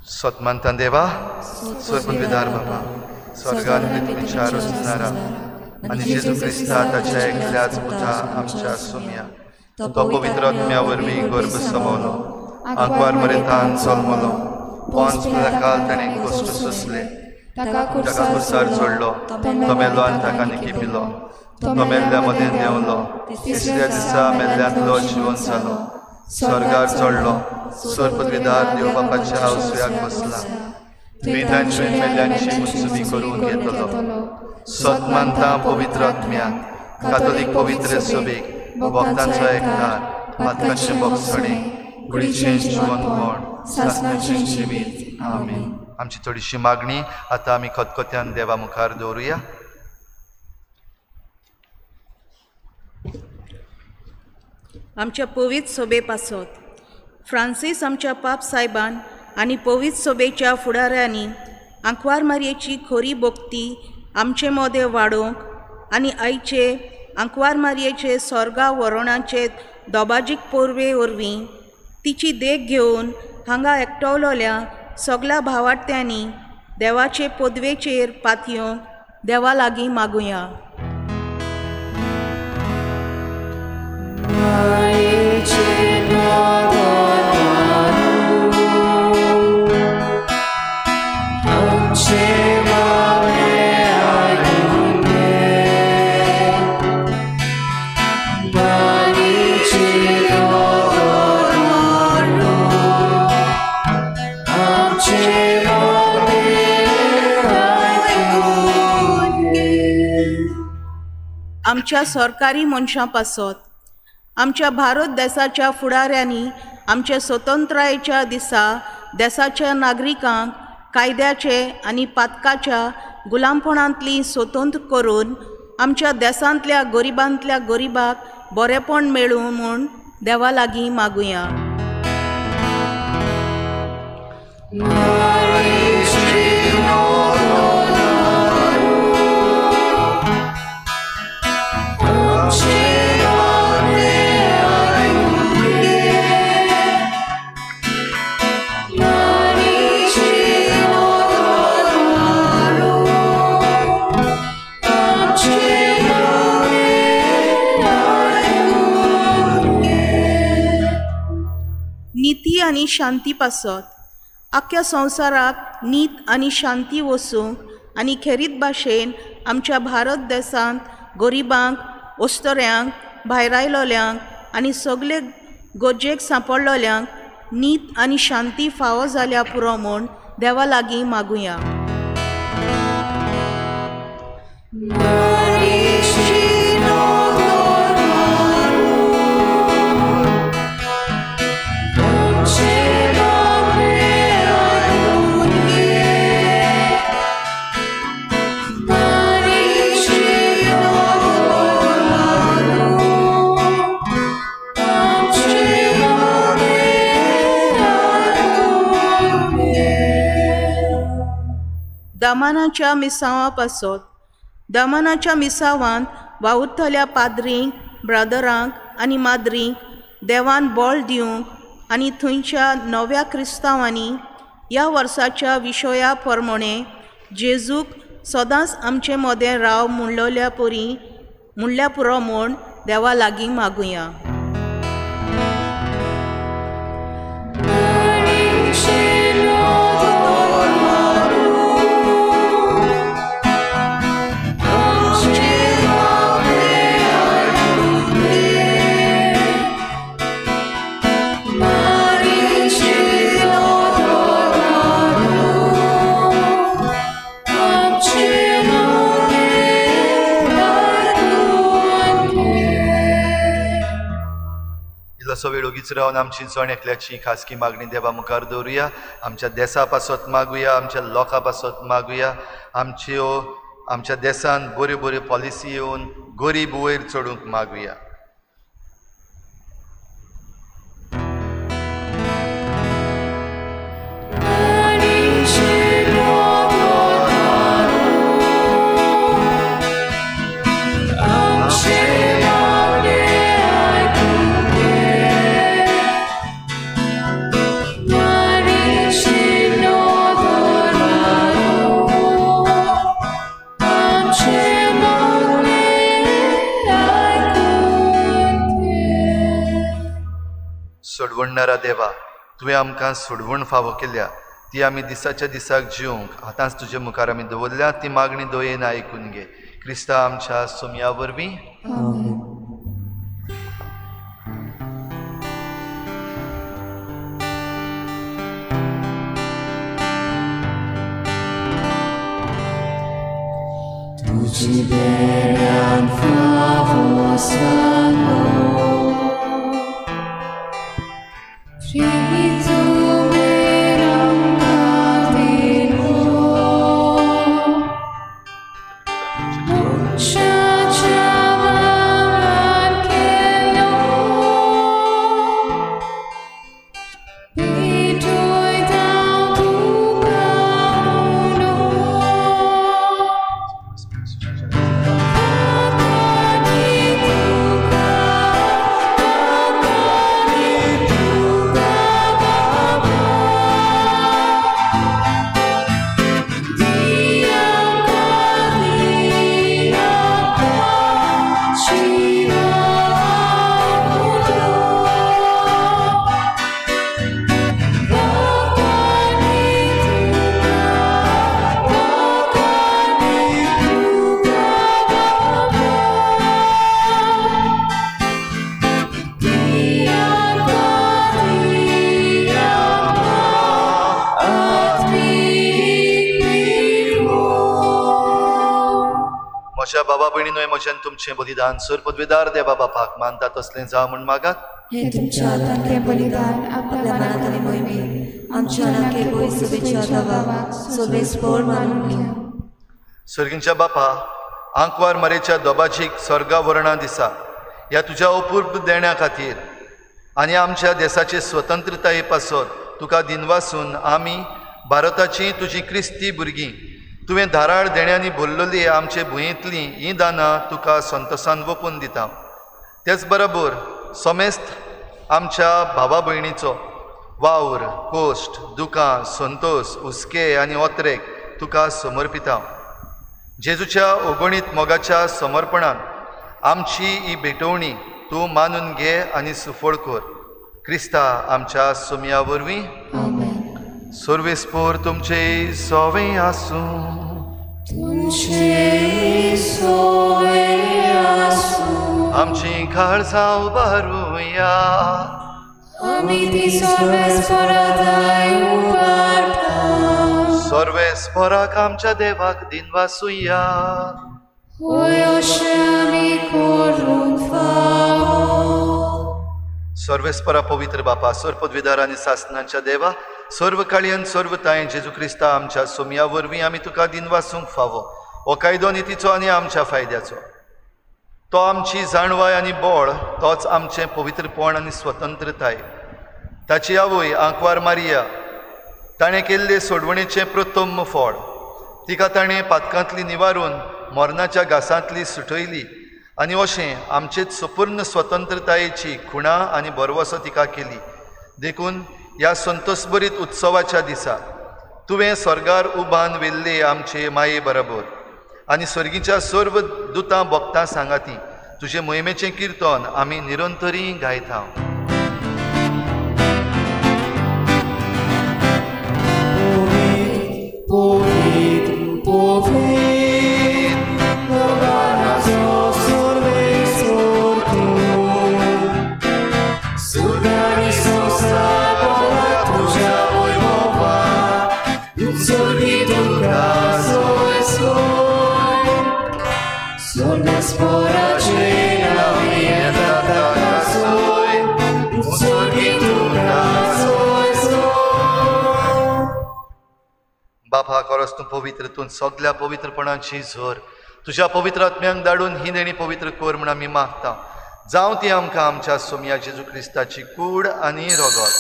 सतमानता देवा, सर्वविदार बाबा, स्वर्गान विचार रचणारा आनी जेजू क्रिस्ता ताच्या एकल्याच पुता आमच्या सुम्या, तो पवित्र आत्म्या वरवीं गर्भ समवलो, आंकवार मरेतान जल्मलो, पोंच काल ताणें कश्ट सोंसले, ताका कुर्सार चडलो, तो मेलो आनी ताका निकिपिलो, तो मेल्ल्या मदें देंवलो, तिसऱ्या दिसा मेल्ल्यांतलो जिवन जालो, स्वर्गार चडलो, सर्वविदार देव बापाच्या उजव्याक बसला, वेदांची मेल्ल्यांची मुत्सुबी करून घेतलो. सतमानता पवित्र आत्म्याक, कातोलीक पवित्र सभेक, भक्तांचो एकठार, पातकाचें भोगसणें, कुडीचें जिवनपण, सासणाचें जिवीत. आमेन. आमची थोडीशी मागणी आतां आमी खतखत्यान देवा मुखार दवरुया. आमच्या पवित्र सभे पासत फ्रांसीस आमच्या पाप सायबान आनी पवित्र सभेच्या फुडाऱ्यांनी आंकवार मारयेची खरी भक्ती आमचे मदें वाडोवंक आनी आयचे आंकवार मारयेचे स्वर्गा वरणाचे दोबाजीक पोरवे वरवीं तिची देख घेवन हांगा एकटवलोल्या सगल्या भावार्त्यांनी देवाचे पदवेचेर पातयेवंक देवा लागीं मागुया. आमच्या सरकारी मनशां पासत आमच्या भारत देसाच्या फुडाऱ्यांनी आमच्या स्वतंत्रायेच्या दिसा देसाच्या नागरिकांक कायद्याचे आनी पातकाच्या गुलामपणांतली स्वतंत्र करून आमच्या देसांतल्या गरिबांतल्या गरिबाक बरेपण मेळूं म्हूण देवा लागीं मागुया. नीती आनी शांती पासत आख्ख्या संवसाराक नीत आनी शांती वसूंक आनी खेरीत भाशेन आमच्या भारत देशांत गरिबांक, ओस्तऱ्यांक, भायरायलोल्यांक आनी सगळे गरजेक सांपडलोल्यांक नीत आनी शांती फावो जाल्या पुरो म्हूण देवा लागीं मागुया. दमानाच्या मिसांवा पासत दमानाच्या मिसावांत वावुरतल्या पाद्रींक, ब्रादरांक आनी माद्रींक देवान बळ दिवंक आनी थंयच्या नव्या क्रिस्तांवांनी ह्या वर्साच्या विशया प्रमाणे जेजूक सदांच आमचे मदें राव म्हणलोल्या परी म्हणल्या पुरो म्हूण देवा लागीं मागुया. असो वेळ ओगीच रावन आमची जण एकल्याची खासगी मागणी देवा मुखार दवरुया. आमच्या देसा पासत मागुया, आमच्या लोकां पासत मागुया. आमच्यो आमच्या देसान बऱ्यो बऱ्यो पॉलिसी येवन गरीब वयर चडूंक मागुया. सोडवणणारा देवा, तुवें आमकां सोडवण फावो केल्या ती आमी दिसाच्या दिसाक जिवंक आतांच तुजे मुखार आमी दवरल्या ती मागणी दयेन आयकून घे. क्रिस्ता आमच्या सोमया वरवीं. तुजी बऱ्यान फावो जालो म्हज्या बाबा भयणीनो, म्हज्यान तुमचें बलिदान सर पदवेदार देवा बापाक मानता तसलें जावं म्हूण मागात. हें तुमच्या हातांतलें बलिदान आपल्या मनात आनी मोहिमेन आमच्या नाके शुभेच्छा दावाक सोबेस्पोर मानून घ्या. सर्गींच्या बापा, आंकवार मरेच्या दोबाजीक स्वर्गा वर्णा दिसा ह्या तुज्या अपूर्व देण्या खातीर आनी आमच्या देसाचे स्वतंत्रताये पासत तुका दिनवासून आमी भारताची तुजी क्रिस्ती भुरगीं तुवें धाराळ देण्यांनी भरलेली आमचे भुंयेंतलीं हीं दानां तुका संतोसान वपून दिता. तेच बरोबर समेस्त आमच्या भावा भयणीचो वावर, कोश्ट, दुकां, संतोस, हुस्के आनी ओतरेक तुका समर्पिता. जेजूच्या अगणीत मोगाच्या समर्पणान आमची ही भेटवणी तूं मानून घे आनी सुफळ कर. क्रिस्ता आमच्या सोमया वरवीं. सर्वेस्पोर तुमचे सोवे आसूं. तुमचे सोवे आसूं. आमची काळजां उबारुया. आमी ती सर्वेस्पोराथाय उबारता. सर्वेस्पोराक आमच्या देवाक दिनवासुया. होय अशें आमी करूंक फावो. सर्वेस्परा पवित्र बापा, सर्व पदवीदार आनी सासनांच्या देवा, सर्व काळयन सर्व तांय जेजू क्रिस्ता आमच्या सोमया वरवीं आमी तुका दिनवासूंक फावो. हो कायदो नितीचो आनी आमच्या फायद्याचो. तो आमची जाणवाय आनी बळ, तोच आमचें पवित्रपण आनी स्वतंत्रताय. ताची आवय आंकवार मारिया ताणें केल्ले सोडवणेचें प्रथम फळ. तिका ताणें पातकांतली निवारून मरणाच्या घासांतली सुटयली आनी अशें आमचेच संपूर्ण स्वतंत्रतायेची खुणा आनी भरवसो तिका केली. देखून ह्या संतोषभरीत उत्सवाच्या दिसा तुवें स्वर्गार उबान व्हेल्ले आमचे माये बरोबर आनी स्वर्गीच्या सर्व दुतां भक्तां सांगाती तुजे मोहिमेचें किर्तन आमी निरंतरी गायता. बापा खरोच तूं पवित्र, तूं सगल्या पवित्रपणाची झर. तुज्या पवित्र आत्म्यांक धाडून ही देणी पवित्र कर म्हूण आमी मागता. जावं ती आमकां आमच्या सोमया जेजू क्रिस्ताची कूड आनी रगत.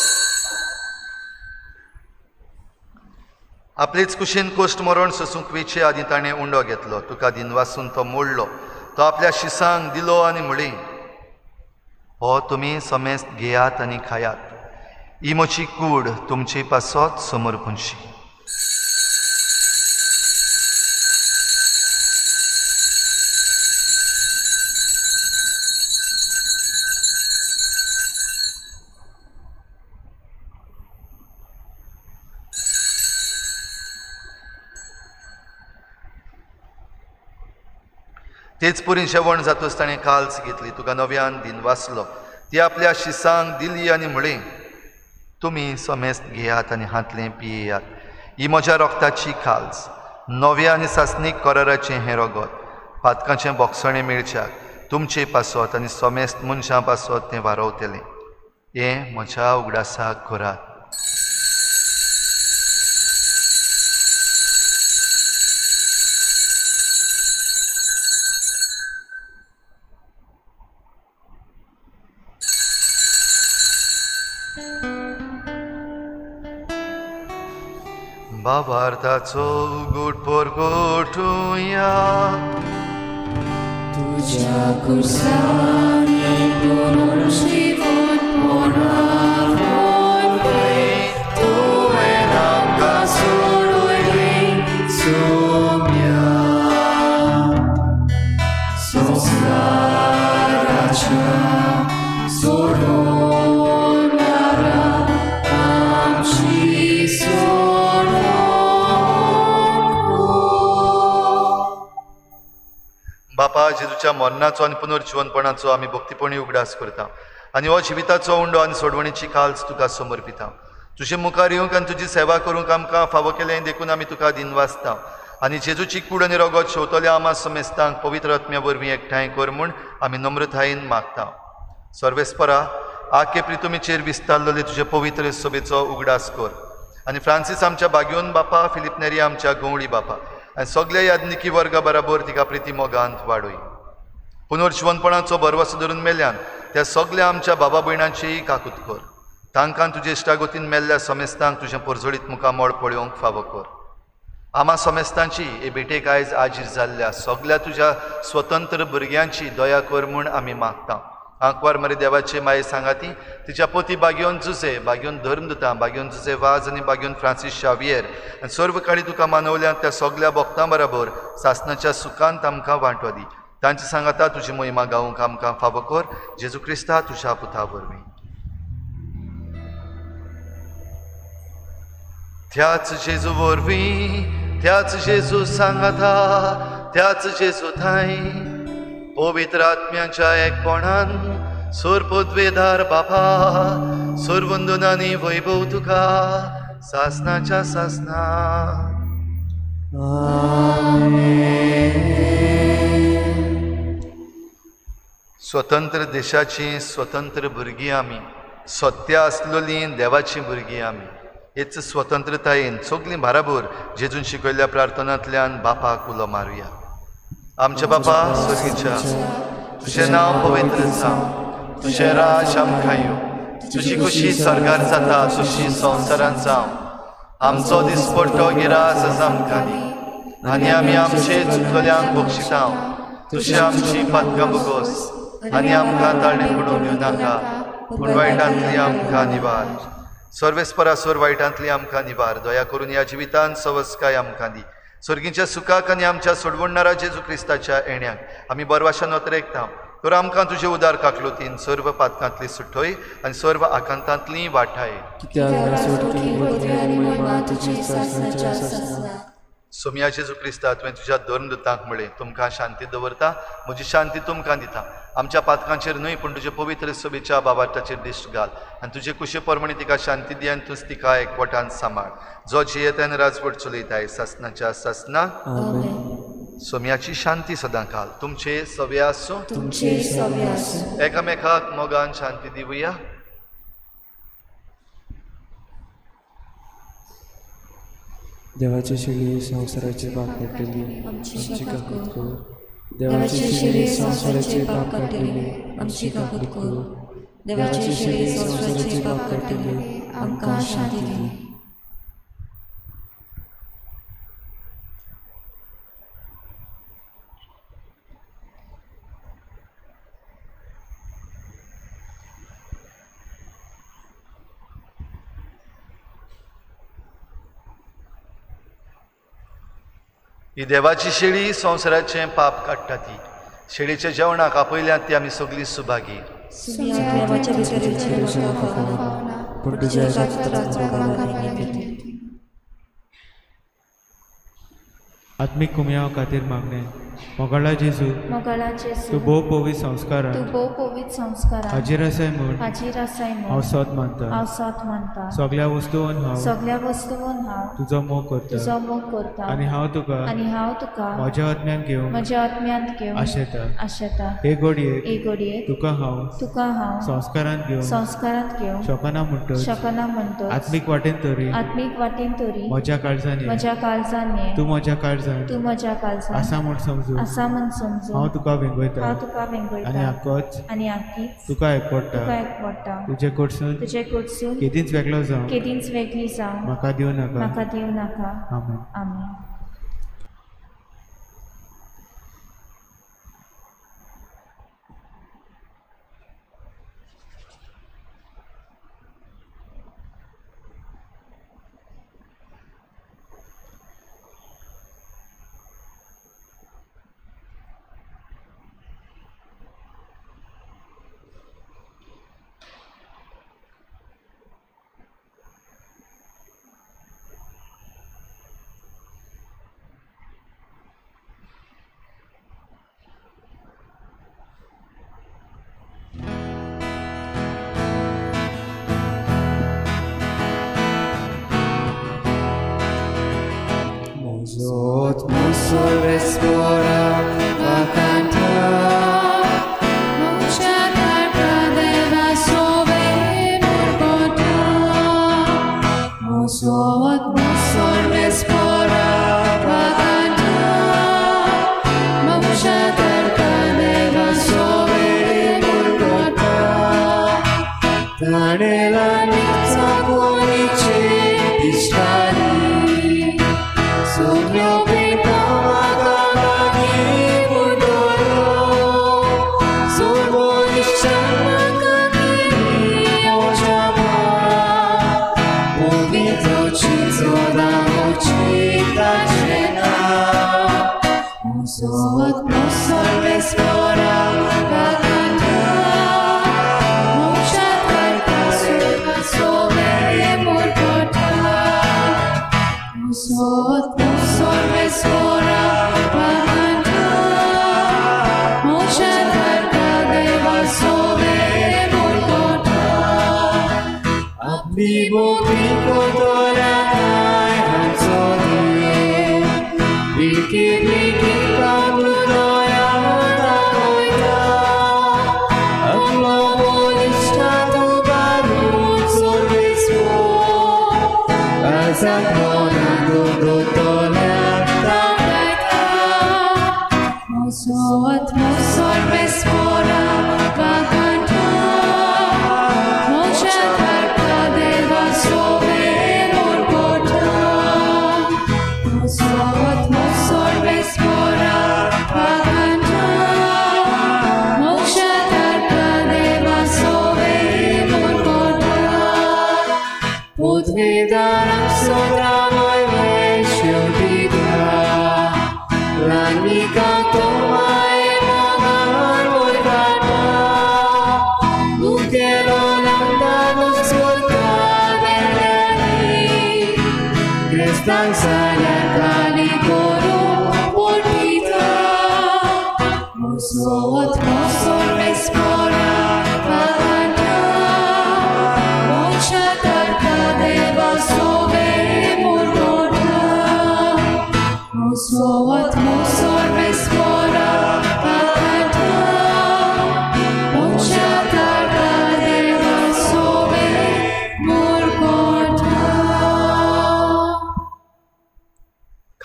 आपलेच कुशीन कोश्ट मरण सोसूंक वेचे आदीं ताणें उंडो घेतलो. तुका दिनवासून तो मोडलो. तो आपल्या शिसांक दिलो आनी म्हणलें, हो तुमी समेस्त घेयात आनी खायात. ही म्हजी कूड तुमचे पासत समर्पणशी. तेच पुरी जेवण जातच ताणें काल्स घेतली. तुका नव्यान दिनवासलो. ती आपल्या शिसांक दिली आनी म्हणलें, तुमी समेस्त घेयात आनी हांतलें पियेयात. ही म्हज्या रोगताची खाल्स, नव्या आनी सासणीक कराराचें हें रगत. पातकांचें बोगसणें मेळच्याक तुमचे पासत आनी समेस्त मनशां पासत तें वारवतलें. हें म्हज्या उगडासाक करात. भावार्थाचो उगूट परगटुया. तुज्या कुर्सांनी पुनर्जीवन तुवें आमकां सोडयलें सोम्या. संवसाराच्या सोडवणारा आमची सोडवण. बापा, जेजूच्या मरणाचो आनी पुनर्जिवनपणाचो आमी भक्तीपणी उगडास करता आनी हो जिविताचो उंडो आनी सोडवणीची काल्स तुका समर्पिता. तुजे मुखार येवंक आनी तुजी सेवा करूंक आमकां फावो केलें देखून आमी तुका दिनवासता आनी जेजूची कूड आनी रगत शेवतल्या आमा समेस्तांक पवित्र आत्म्या वरवीं एकठांय कर म्हूण आमी नम्रतायेन मागता. सर्वेस्परा, आके प्रितुमीचेर विस्तारलेले तुजे पवित्र सभेचो उगडास कर आनी फ्रांसीस आमच्या बाग्योन बापा, फिलीप नेरी आमच्या गवळी बापा आनी सगल्या याज्ञिकी वर्गा बराबर तिका प्रिती मोगांत वाडय. पुनर्जिवनपणाचो भरवसो धरून मेल्यान त्या सगल्या आमच्या बाबा भयणांचीय काकूत कर. तांकां तुजे इश्टागतीन मेल्ल्या समेस्तांक तुजें परजळीत मुखामळ पळोवंक फावो कर. आमा समेस्तांची हे भेटेक आयज आजीर जाल्ल्या सगल्या तुज्या स्वतंत्र भुरग्यांची दया कर म्हूण आमी मागता. आंकवार मरे देवाचे माये सांगाती तिच्या पती बाग्योन जुजे, बाग्योन धर्मदुतां, बाग्योन जुजे वाज आनी बाग्योन फ्रांसीस शावियर आनी सर्व काळी तुका मानवल्या त्या सगल्या भक्तां बराबर सासनाच्या सुखांत आमकां वांटो दी. तांचे सांगाता तुजी महिमा गावंक आमकां फावो कर. जेजू क्रिस्ता तुज्या पुता वरवीं. त्याच जेजू वरवीं, त्याच जेजू सांगाता, त्याच जेजू थांय पवित्र आत्म्याच्या एकपणान सोर पदवेदार बापा सोरवंदनानी वैभव तुका सासनाच्या सासना. स्वतंत्र देशाची स्वतंत्र भुरगीं आमी, सत्य आसलेलीं देवाचीं भुरगीं आमी. हेच स्वतंत्रतायेन सगळीं बाराबर जेजून शिकयल्ल्या प्रार्थनांतल्यान बापाक उलो मारुया. आमच्या बापा स्वर्गीच्या, तुजें नांव पवित्र जावं, तुजें राज आमकां येवं, तुजी खुशी स्वर्गार जाता तशी संवसारांत जावं. आमचो दिसपट्टो गिरास आमकां दी आनी आमी आमचे चुकल्यांक बक्षिता तशी आमची पातकां भोगोस आनी आमकां ताळणी पडून दिवं नाका, पूण वायटांतली आमकां निवार. सर्वेस्परासोर वायटांतली आमकां निवार. दया करून ह्या जिवितान सवस्काय आमकां दी. स्वर्गीच्या सुखाक आनी आमच्या सोडवणणारा जेजू क्रिस्ताच्या येण्याक आमी बरवाशान नोतरेकता. तर आमकां तुजे उदार काकलुतीन सर्व पातकांतली सुटय आनी सर्व आकांतांतली वाठाय. सोमया जेजू क्रिस्ता, तुवें तुज्या धर्मदूतांक म्हळें, तुमकां शांती दवरता, म्हजी शांती तुमकां दिता. आमच्या पातकांचेर न्हय पूण तुजे पवित्र सभेच्या बाबाटाचेर दिश्ट घाल आनी तुजे कुशे प्रमाणे तिका शांती दी आनी तूंच तिका एकवटान सांबाळ, जो जियेता आनी राजवट चलयताय सासनाच्या सासना. सोम्याची शांती सदां काल तुमचे सवे आसूं. एकामेकाक मोगान शांती दिवया. देवाची शिडी संवसाराचे पाप काडटली आमची काकूत कर. देवाची शिडी संवसाराचे पाप काडटली आमची काकूत कर. देवाची शिडी संवसाराचे पाप काडटली आमकां शांती दी. ही देवाची शेळी संवसाराचें पाप काडटा. ती शेळीच्या जेवणाक आपयल्यात ती आमी सगळीं सुभागी. आत्मीक कुमयाव खातीर मागणें. मोगाळा जेजू, तूं भोव पवित्र संस्कारान हाजीर आसाय म्हूण हांव सत मानता. सगळ्या वस्तून हांव तुजो मोग करता आनी हांव तुका म्हज्या आत्म्यान घेवन आशेता. हे घडयेक तुका हांव संस्कारांत घेवन शकना म्हणटच आत्मीक वाटेन तरी म्हज्या काळजान ये, तूं म्हज्या काळजान आसा म्हूण समजू हांव तुका वेंगयता आनी आकीच तुका एकवटा. तुजे कडसून केदींच वेगळो जावं म्हाका दिवं नाका. आमेन. आमेन.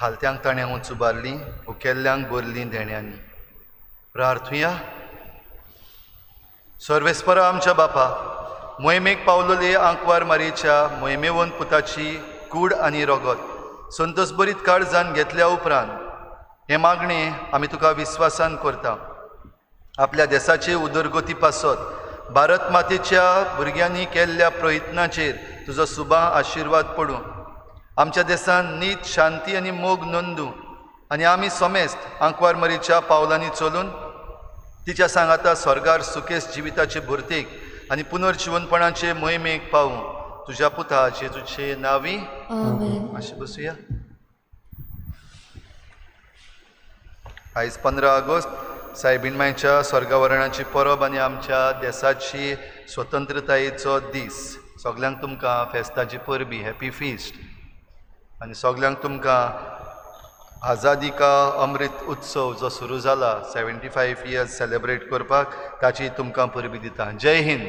खालत्यांक ताणें उंच उबारलीं, उकेल्ल्यांक भरलीं देण्यांनी. प्रार्थुया. सर्वेस्परा आमच्या बापा, मोहिमेक पावलोले आंकवार मारयेच्या मोहिमेवन पुताची कूड आनी रगत संतोषभरीत काळजान घेतल्या उपरांत हें मागणें आमी तुका विस्वासान करता. आपल्या देसाचे उदरगती पासत भारत मातेच्या भुरग्यांनी केल्ल्या प्रयत्नाचेर तुजो सुबा आशिर्वाद पडूं. आमच्या देसान नीत, शांती आनी मोग नोंदू आनी आमी समेस्त आंकवार मरीच्या पावलांनी चलून तिच्या सांगाता स्वर्गार सुकेस जिविताचे भरतेक आनी पुनर्जिवनपणाचे मोहिमेक पावूं. तुज्या पुता जेजूचे नांवी मातशें बसुया. आयज 15 ऑगस्ट सायबीण मायच्या स्वर्गावरणाची परब आनी आमच्या देसाची स्वतंत्रतायेचो दीस. सगल्यांक तुमकां फेस्ताची परबी, हॅपी फिस्ट. आनी सगल्यांक तुमकां आझादी का अमृत उत्सव जो सुरू जाला 75 इयर्स सेलेब्रेट करपाक ताची तुमकां परबी दिता. जय हिंद.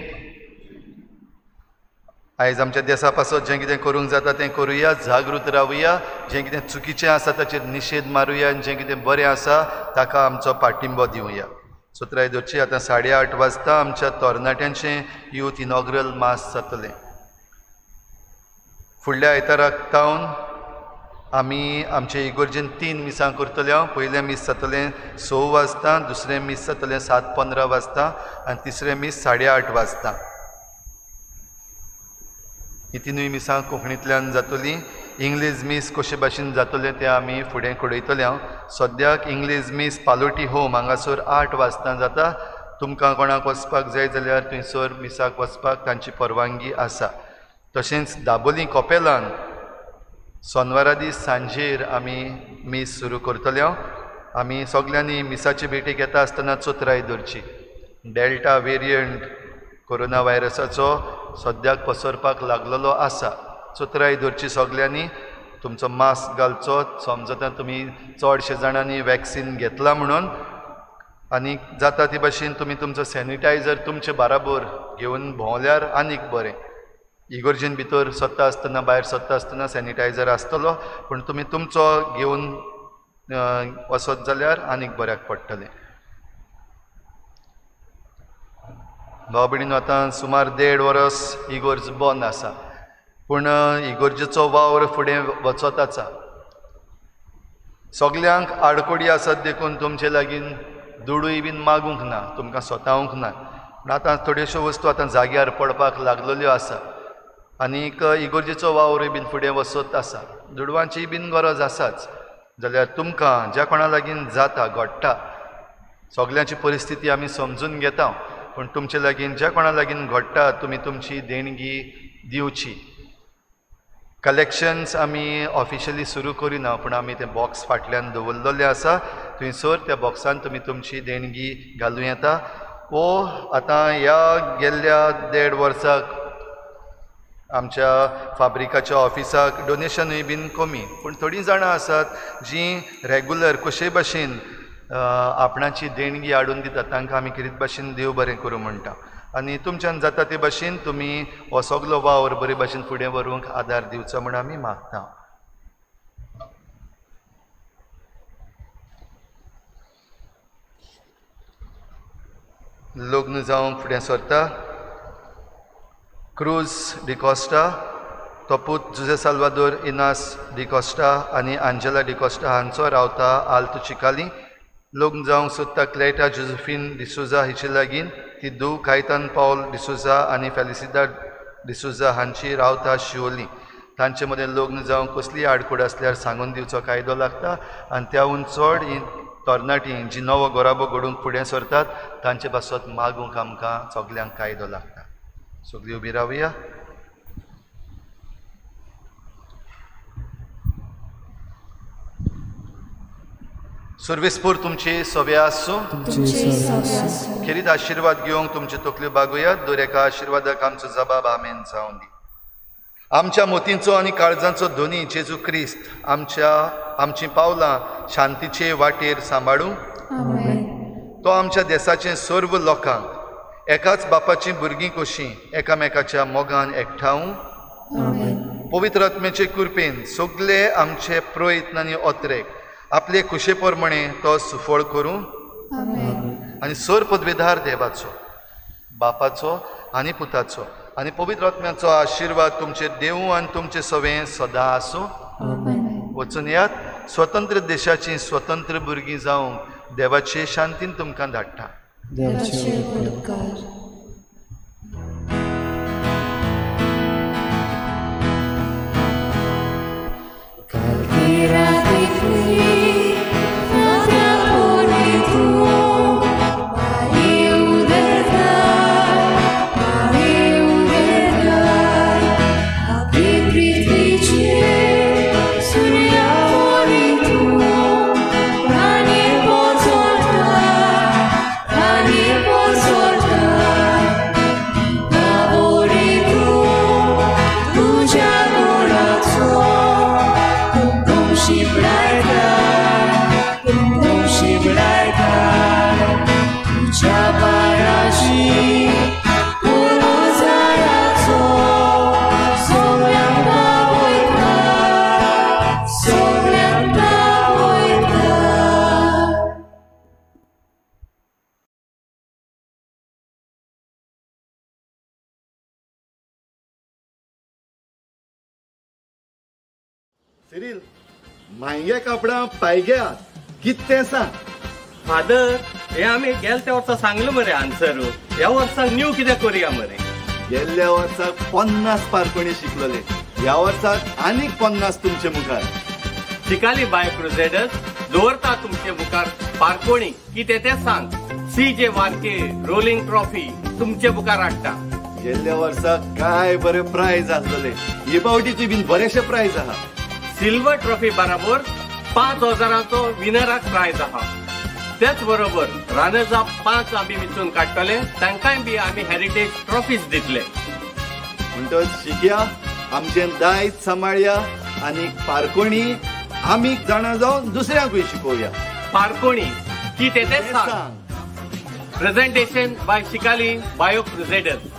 आयज आमच्या देसा पासत जें कितें करूंक जाता तें करुया, जागृत रावया, जें कितें चुकीचें आसा ताचेर निशेध मारुया आनी जें कितें बरें आसा ताका आमचो पाठिंबो दिवया. सतराय दवरची. आतां 8:30 वाजता आमच्या तरणाट्यांचें यूथ इनॉग्रल मास जातलें. फुडल्या आयताराक तावन आमी आमचे इगोर्जेन 3 मिसां करतले. पयलें मीस जातलें 6 वाजता, दुसरें मीस जातलें 7:15 वाजता आनी तिसरें मीस 8:30 वाजता. ही तिनूय मिसां कोंकणींतल्यान जातलीं. इंग्लीश मीस कशे भाशेन जातलें तें आमी फुडें कळयतले. हांव सद्याक इंग्लीश मीस पालोटी होम हांगासर 8 वाजता जाता. तुमकां कोणाक वचपाक जाय जाल्यार थंयसर मिसाक वचपाक तांची परवानगी आसा. तशेंच दाबोली कपेलान सोनवारा दीस सांजेर आमी मीस सुरू करतले. आमी सगल्यांनी मिसाचे भेटेक येता आसतना चतुराय दवरची. डेल्टा वेरियंट कोरोना व्हायरसाचो सद्याक पसरपाक लागलेलो आसा. चतुराय दवरची सगल्यांनी. तुमचो मास्क घालचो. समजता तुमी चडशे जाणांनी वॅक्सीन घेतला म्हणून, आनी जाता ती भाशेन तुमी तुमचो सॅनिटायझर तुमचे बाराबोर घेवन भोंवल्यार आनीक बरें. इगोर्जेन भितर सरता आसतना, भायर सरता आसतना सॅनिटायझर आसतलो, पूण तुमी तुमचो घेवन वचत जाल्यार आनीक बऱ्याक पडटलें. भाव भयणीनो, आतां सुमार 1.5 वर्स इगोर्ज बंद आसा, पूण इगोर्जेचो वावर फुडें वचत आसा. सगल्यांक आडकोडी आसात देखून तुमचे लागीं दुडूय बीन मागूंक ना, तुमकां स्वतावंक ना. पूण आतां थोड्योश्यो वस्तू आतां जाग्यार पडपाक लागलेल्यो आसा आनीक इगोर्जेचो वावरूय बीन फुडें वचत आसा. दुडवांचीय बीन गरज आसाच. जाल्यार तुमकां ज्या कोणा लागीं जाता घडटा, सगल्यांची परिस्थिती आमी समजून घेता, पूण तुमचे लागीं ज्या कोणा लागीं घडटा तुमी तुमची देणगी दिवची. कलेक्शन्स आमी ऑफिशियली सुरू करिना, पूण आमी तें बॉक्स फाटल्यान दवरलेलें आसा, थंयसर त्या बॉक्सान तुमी तुमची देणगी घालूं येता. वो आतां ह्या गेल्ल्या 1.5 वर्साक आमच्या फाब्रिकाच्या ऑफिसाक डोनेशनूय बीन कमी, पूण थोडीं जाणां आसात जीं रेगुलर कशेय भाशेन आपणाची देणगी हाडून दितात, तांकां आमी कितें भाशेन देव बरें करूं म्हणटा. आनी तुमच्यान जाता ते भाशेन तुमी हो सगलो वावर बरे भाशेन फुडें व्हरूंक आदार दिवचो म्हूण आमी मागता. लग्न जावंक फुडें सरता क्रूज डिकॉस्टा, तो पूत जुजे साल्वादोर इनास डिकॉस्टा आनी आंजेला डिकॉस्टा हांचो रावता आल्त चिकाली. लग्न जावंक सोदता क्लेटा जोसेफीन डिसोजा हिचे लागीं, ती धूव कायतान पावल डिसोजा आनी फेलिसिदा डिसोजा हांची रावता शिवोली. तांचे मदें लग्न जावंक कसलीय आडखळ आसल्यार सांगून दिवचो कायदो लागता आनी त्याहून चड ही तरणाटीं जी नवो गोराबो घडूंक फुडें सरतात तांचे पासत मागूंक आमकां सगल्यांक कायदो लागता. सगळीं उबी रावया. सर्वेस्पोर तुमचे सवे आसूं, खेरीत आशिर्वाद घेवंक तुमचे तकल्यो बागोयात. दर एका आशिर्वादाक आमचो जबाब आमेन जावं दी. आमच्या मोतींचो आनी काळजांचो धनी जेजू क्रिस्त आमचीं पावलां शांतीचे वाटेर सांबाळूं. तो आमच्या देसाचे सर्व लोकांक एकाच बापाचीं भुरगीं कशीं एकामेकाच्या मोगान एकठावूं. पवित्र आत्म्याचे कृपेन सगळे आमचे प्रयत्न आनी अत्रेक आपले खुशे प्रमाणे तो सुफळ करूं. आनी सर पदवेदार देवाचो, बापाचो आनी पुताचो आनी पवित्र आत्म्याचो आशिर्वाद तुमचे देवूं आनी तुमचे सवें सदां आसूं. वचून यात, स्वतंत्र देशाची स्वतंत्र भुरगीं जावंक देवाचे शांतीन तुमकां धाडटा. सिरील, मायगे कापडां पायग्या कितें सांग. फादर, हे आमी गेल्या वर्सा सांगलो मरे आन्सर, ह्या वर्साक न्यू कितें करुया मरे. गेल्ल्या वर्साक 50 पारपणी शिकलोले, ह्या वर्साक आनीक 50 तुमचे मुखार. चिकाली बाय क्रुझेडर्स दवरता तुमचे मुखार पारपोणी कितें तें सांग. सी जे वार्के रोलिंग ट्रॉफी तुमचे मुखार हाडटा. गेल्ल्या वर्साक काय बरे प्रायज आसलेले, हे फावटीची बीन बरेशे प्रायज आहा. सिल्वर ट्रॉफी बराबर 5,000 विनराक प्रायज आहा. तेच बरोबर रनर्स अप 5 आमी वेंचून काडटले, तांकांय बी आमी हेरिटेज ट्रॉफीज दितले. म्हणटच शिकया, आमचें दायज सांबाळया आनी पारकोणी आमी जाणा जावन दुसऱ्यांकूय शिकोवया. पारकोणी कितें तें सांग. Presentation by Shikali bio crusaders.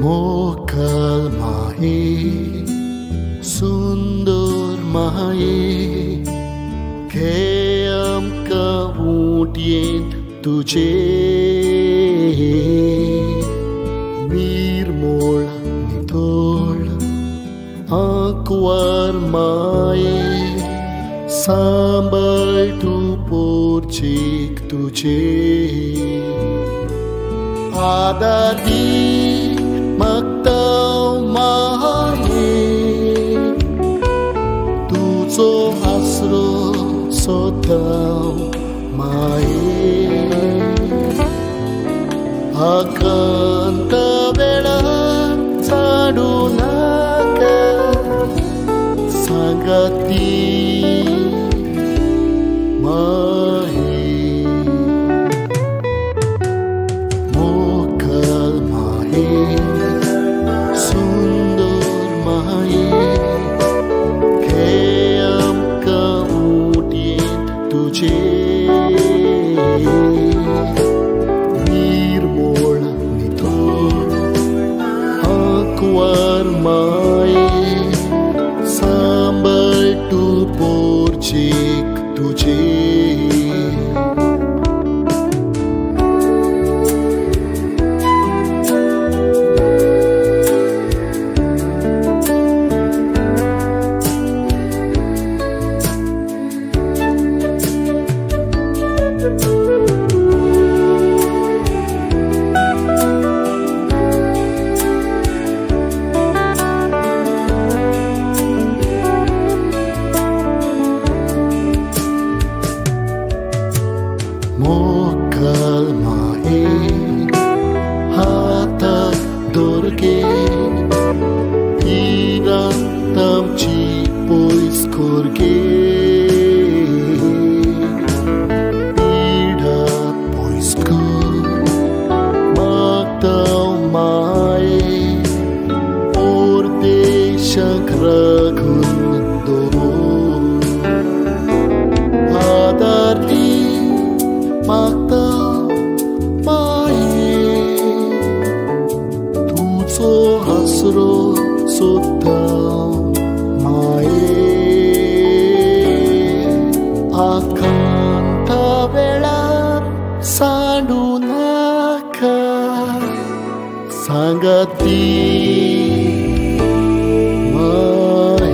मोकल माये सुंदर माये घे आमकां उटयेंत तुजे निर्मोळ नितळ आंकवार माये सांबाळ तूं पोरचेक तुजे आदार दी मागतां माये तुजो आसरो सोदतां माये आकांत वेळार साडूं नाका सांगाती माये मोकल माये सुंदर माये घे आमकां उटयेंत तुजे निर्मोळ नितळ आंकवार माये सांबाळ तूं पोरचेक तुजे. मोकल माये हाताक दवर गे भिरांत आमची पयस कर गे पिडा पयस कर मागतां माये परदेशाक राखून दवर आदार दी मागतां माये तुजो आसरो सोदतां माये आकांता वेळार सांडूं नाका सांगाती माये.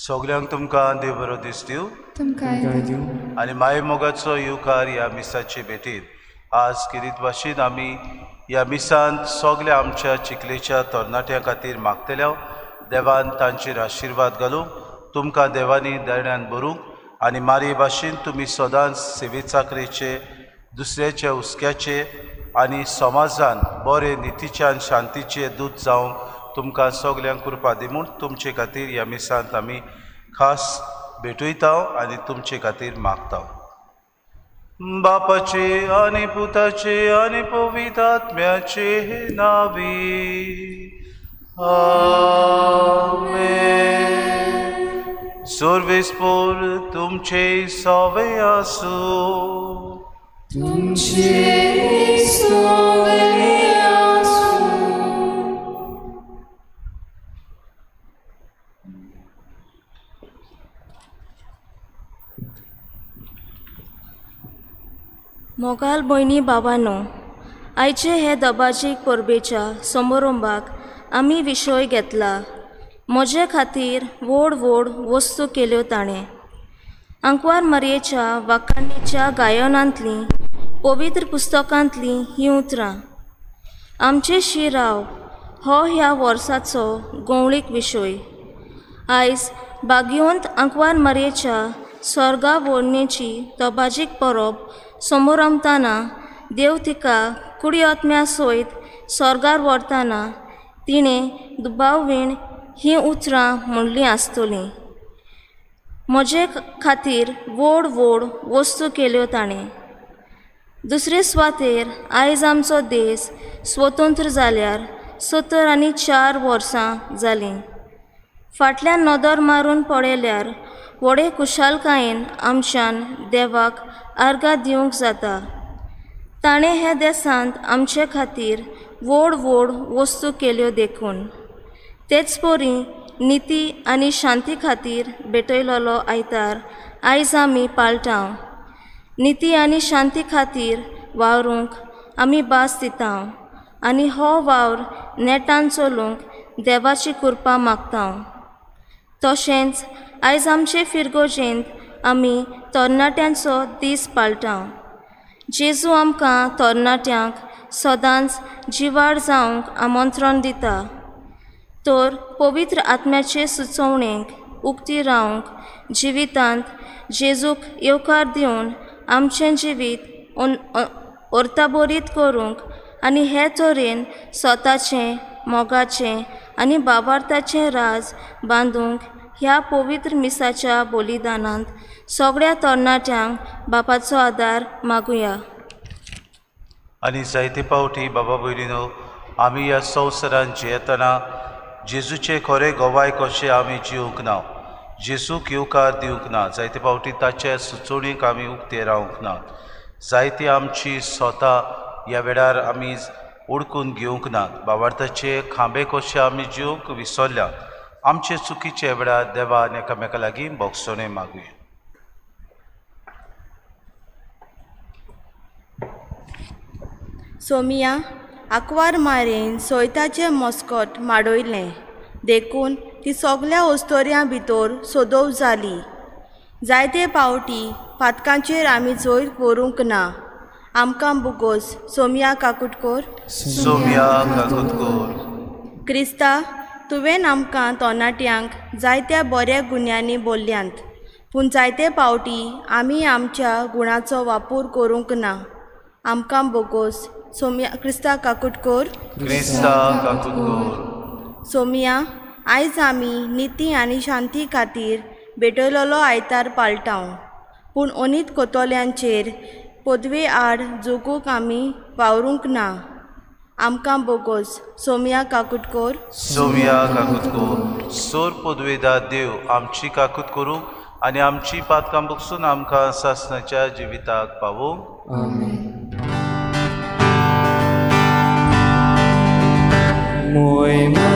सगल्यांक तुमकां देव बरो दीस दिवं आनी माये मोगाचो येवकार ह्या मिसाचे भेटीर. आज किरीत भाशेन आमी ह्या मिसांत सगल्या आमच्या चिखलेच्या तरणाट्यां खातीर मागतल्या. देवान तांचेर आशिर्वाद घालूंक, तुमकां देवांनी दरण्यान भरूंक आनी मारये भाशेन तुमी सदांच सेवे चाकरेचे, दुसऱ्याच्या हुस्क्याचे आनी समाजान बरे नितीच्यान शांतीचे दूत जावंक तुमकां सगल्यांक कृपा दी म्हूण तुमचे खातीर ह्या मिसांत आमी खास भेटयता आनी तुमचे खातीर मागता. बापाचे आनी पुताचे आनी पवित्र आत्म्याचे नांवी आमेन. सर्वेस्पोर तुमचे सवे आसूं. तुमचे सवे आसूं. मोगाल भयणी बाबानो, आयचे हे दबाजीक परबेच्या समारंभाक आमी विशय घेतला म्हजे खातीर व्हड व्हड वस्तू केल्यो ताणें. आंकवार मारयेच्या वाखाणीच्या गायनांतलीं पवित्र पुस्तकांतलीं हीं उतरां. आमचे शिराव हो ह्या वर्साचो गवळीक विशय. आयज बागिवंत आंकवार मारयेच्या स्वर्गा व्होडणेची दबाजीक परब समोरमताना देव तिका कुडी आत्म्या सयत स्वर्गार व्हरतना तिणें दुबाववीण हीं उतरां म्हणलीं आसतलीं. म्हजे खातीर व्हड व्हड वस्तू केल्यो ताणें. दुसरे सुवातेर आयज आमचो देश स्वतंत्र जाल्यार 74 वर्सां जालीं. फाटल्यान नदर मारून पळयल्यार व्हडे खुशालकायेन आमच्यान देवाक आर्गां दिवंक जाता. ताणें ह्या देशांत आमचे खातीर व्हड व्हड वस्तू केल्यो देखून. तेच परी निती आनी शांती खातीर भेटयलेलो आयतार आयज आमी पाळटा. निती आनी शांती खातीर वावरूंक आमी भास दिता आनी हो वावर नेटान चलूंक देवाची कृपा मागता. तशेंच आयज आमचे फिरगोजेंत आमी तरणाट्यांचो दीस पाळटा. जेजू आमकां तरणाट्यांक सदांच जिवाळ जावंक आमंत्रण दिता. तर पवित्र आत्म्याचे सुचोवणेक उक्ती रावंक जिवितांत जेजूक येवकार दिवन आमचें जिवीत अर्थाभरीत करूंक आनी हे तरेन स्वताचें मोगाचें आनी बाबार्थाचें राज बांदूंक ह्या पवित्र मिसाच्या बलिदानांत सगळ्या तरणाट्यांक बापाचो आदार मागुया. आनी जायते फावटी बाबा भयणीनो आमी ह्या संवसारांत जियेतना जेजूचे खरे गवाय कशे आमी जिवंक ना, जेजूक येवकार दिवंक ना, जायते फावटी ताचे सुचोवणेक आमी उक्ते रावंक ना, जायती आमची स्वता ह्या वेळार आमी ओळखून घेवंक ना, बाबार्थाचे खांबे कशे आमी जिवंक विसरल्या. आमचे चुकीचे वेळार देवान एकामेका लागीं भोगसणें मागुया. सोमिया आंकवार मारयेन सोयताचें मस्कट माडयलें देखून ती सगल्या अस्तोऱ्यां भितर सोदोव जाली. जायते पावटी पातकांचेर आमी जैत व्हरूंक ना. आमकां बोगोस सोमिया काकुटकोर. सोमिया काकुटकोर. क्रिस्ता तुवें आमकां तरणाट्यांक जायत्या बऱ्या गुण्यांनी बोल्ल्यांत, पूण जायते पावटी आमी आमच्या गुणाचो वापर करूंक ना. आमकां बोगोस सोमिया क्रिस्ता काकुटकोर. क्रिस्ता काकुटकोर. सोमिया आयज आमी निती आनी शांती खातीर भेटयलेलो आयतार पाळटाव, पूण अनीत कोतोल्यांचेर पदवे आड जगूंक आमी वावरूंक ना. आमकां बोगोस सोमिया काकुटकोर. सोमिया काकुटकोर. सोर पदवेदार देव आमची काकूत करूंक आनी आमची पातकां बगसून आमकां सासणाच्या जिविताक पावोवंक. आमेन. मोयमा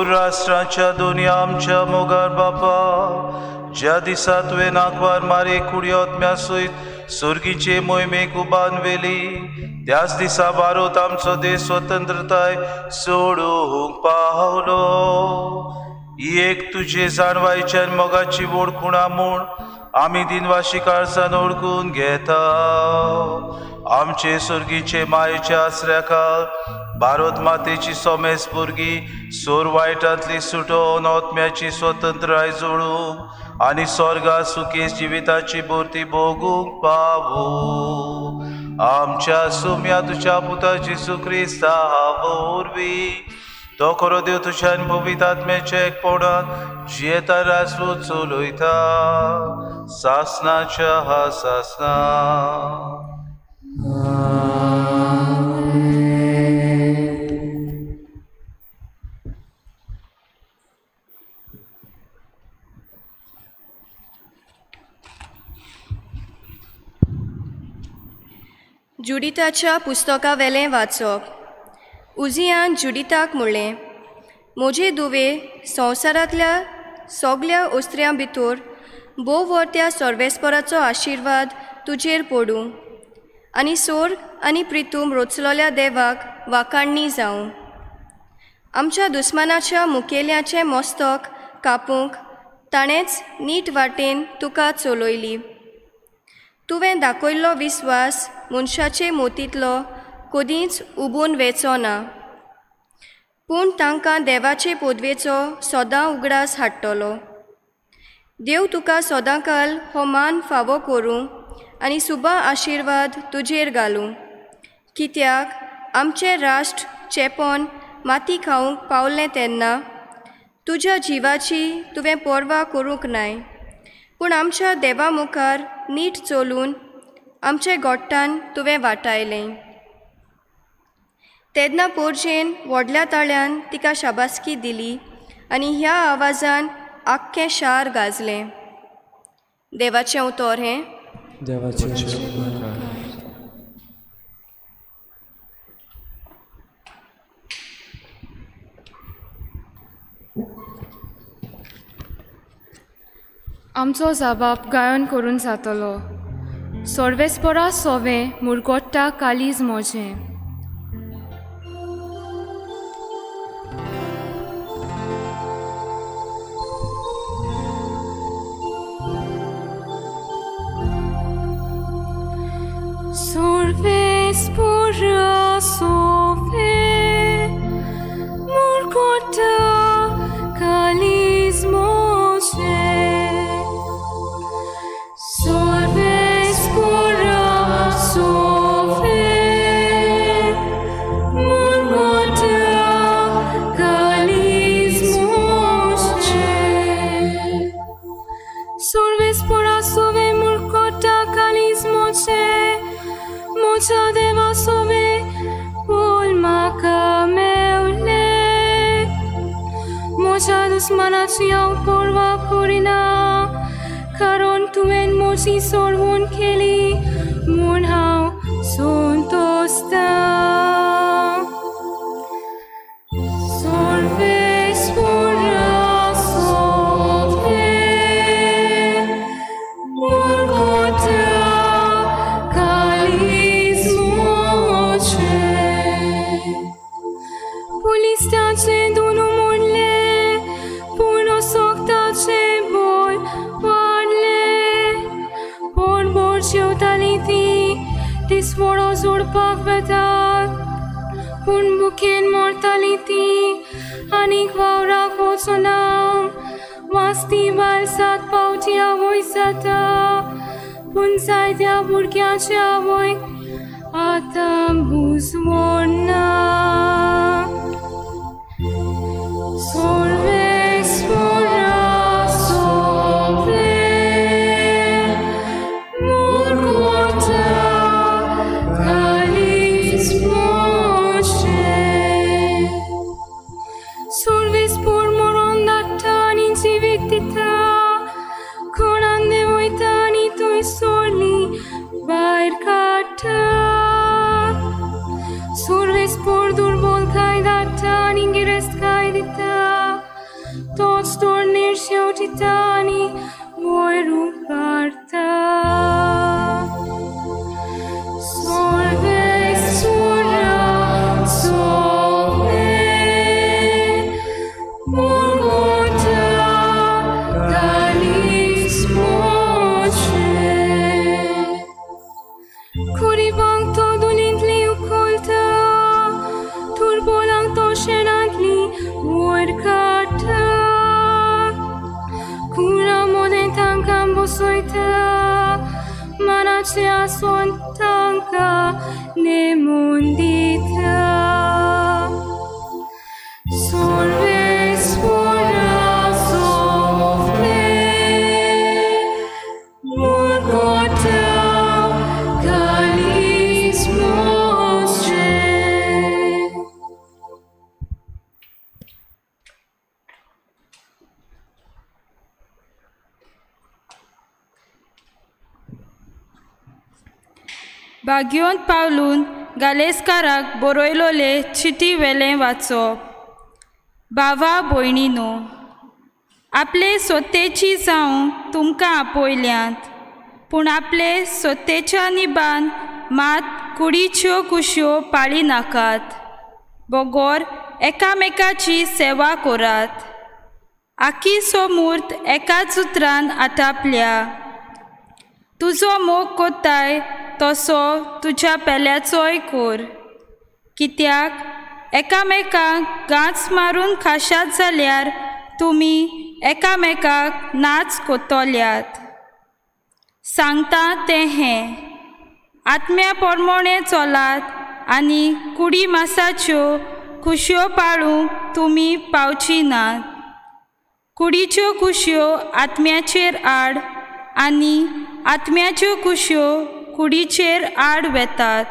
राष्ट्राच्या दोनी आमच्या मोगार बापा, ज्या दिसा तुवें नाकवार मारे कुडयोत्म्या सयत सुर्गीचे मोहिमेक उबान व्हेली, त्याच दिसा भारत आमचो देश स्वतंत्रताय सोडूंक पावलो. ही एक तुजे जाणवायच्या मोगाची व्हड खुणा म्हूण आमी दिनवाशी काळजान ओळखून घेता. आमचे सुर्गीचे मायेच्या आसऱ्याखाल भारत मातेची सोमेस भुरगीं सोर वायटांतली सुटोवन आत्म्याची स्वतंत्राय जोडूंक आनी स्वर्गा सुखेस जिविताची भरती भोगूंक पावूं. आमच्या सुम्या तुज्या पुता जेजू क्रिस्ता वरवीं तो खरो देव तुज्या आनी पवित्र आत्म्याच्या एकपणान जियेता राजवट चलयता सासनाच्या हा सासना. जुडिताच्या पुस्तकावेलें वाचप. उजियान जुडिताक म्हणलें, म्हजे दुवे संवसारांतल्या सगल्या ओस्त्र्यां भितर भोव व्हडत्या सर्वेस्पराचो आशिर्वाद तुजेर पडूं आनी सोर्ग आनी प्रितूम रचलोल्या देवाक वाखाणणी जावं. आमच्या दुस्मानाच्या मुखेल्याचें मस्तक कापूंक ताणेंच नीट वाटेन तुका चलयली. तुवें दाखयल्लो विस्वास मनशाचे मोतींतलो कदींच उबून वेचो ना, पूण तांकां देवाचे पदवेचो सदां उगडास हाडटलो. देव तुका सदांकाल हो मान फावो करूं आनी सुबा आशिर्वाद तुजेर घालूं, कित्याक आमचें राष्ट्र चेपोन माती खावंक पावलें तेन्ना तुज्या जिवाची तुवें पर्वा करूंक नाय, पूण आमच्या देवा मुखार नीट चलून आमचे गोट्टान तुवें वाटायलें. तेन्ना पोरजेन व्हडल्या ताळ्यान तिका शाबासकी दिली आनी ह्या आवाजान आख्खें शार गाजलें. देवाचें उतर हें. देवाचें. आमचो जाबाब गायन करून जातलो. सर्वेस्परा सोवें मुरगोट्टा kalij मोजें. Sorvespora sove murgota kalis moje. Sorvespora sove murgota kalis moje. Sorvespora sove murgota kalis moje. Moja deva sove pol maka meule. Moja dusmanachi हांव पर्वा करिना, कारण तुवें म्हजी सोडवण केली म्हूण हांव संतोषता. सर्वेस्परा सोवे मुरगोटा कालीज मोजे. पुलिस्ताचे दोनू मोडले, पूण असोक्ताचे बोल वाडले. पोट बोर जेवताली ती दिसवडो जोडपाक वेतात, पूण बुकेन मरताली ती आनीक वावराक वचना. वास्ती बायल सात पावटी आवय जाता, पूण जायत्या भुरग्यांचे आवय आतां बुजवण ना. सर्वेस्परा सोवे मुरगोटा कालीज मोजे. सर्वेस्पर मरण दाट्टा आनी जिवीत दिता, कोणान देंवयता आनी थंय सोडली भायर काडटा. सर्वेस्पर दुर्बल काय दाट्टा आनी गिरेस्तकाय दिता, तोच तर निर्शेवटिता आनी वयर उबारता. सर्वेस्परा सोवे मुरगोटा कालीज मोजे. गरिबांक तो दुलींतली उखलता, दुर्बलांक तो शेणांतली वयर काडटा. कुळां मदें तांकां बसयता, मनाचें आसोन तांकां नेमून दिता. सर्वेस्परा सोवे मुरगोटा कालीज मोजे. भाग्योंत पावलून गालेस्काराक बरयलोले चिटी वेलें वाचप. भावा भयणीनो, आपले सत्तेची जावंक तुमकां आपयल्यांत, पूण आपले सत्तेच्या निबान मात कुडीच्यो कुश्यो पाळी नाकात, बगोर एकामेकाची सेवा करात. आखी सोमूर्त एकाच उतरान आटापल्या. तुजो मोग कोत्ताय तसो तुज्या पेल्याचोय कोर. कित्याक एकामेकांक गांच मारून खाशात जाल्यार तुमी एकामेकाक नाच कोत्तल्यात. सांगता तें हें, आत्म्या प्रमाणे चलात आनी कुडी मासाच्यो खुशयो पाळूंक तुमी पावची नात. कुडीच्यो कुश्यो आत्म्याचेर आड आनी आत्म्याच्यो कुश्यो कुडीचेर आड वेतात.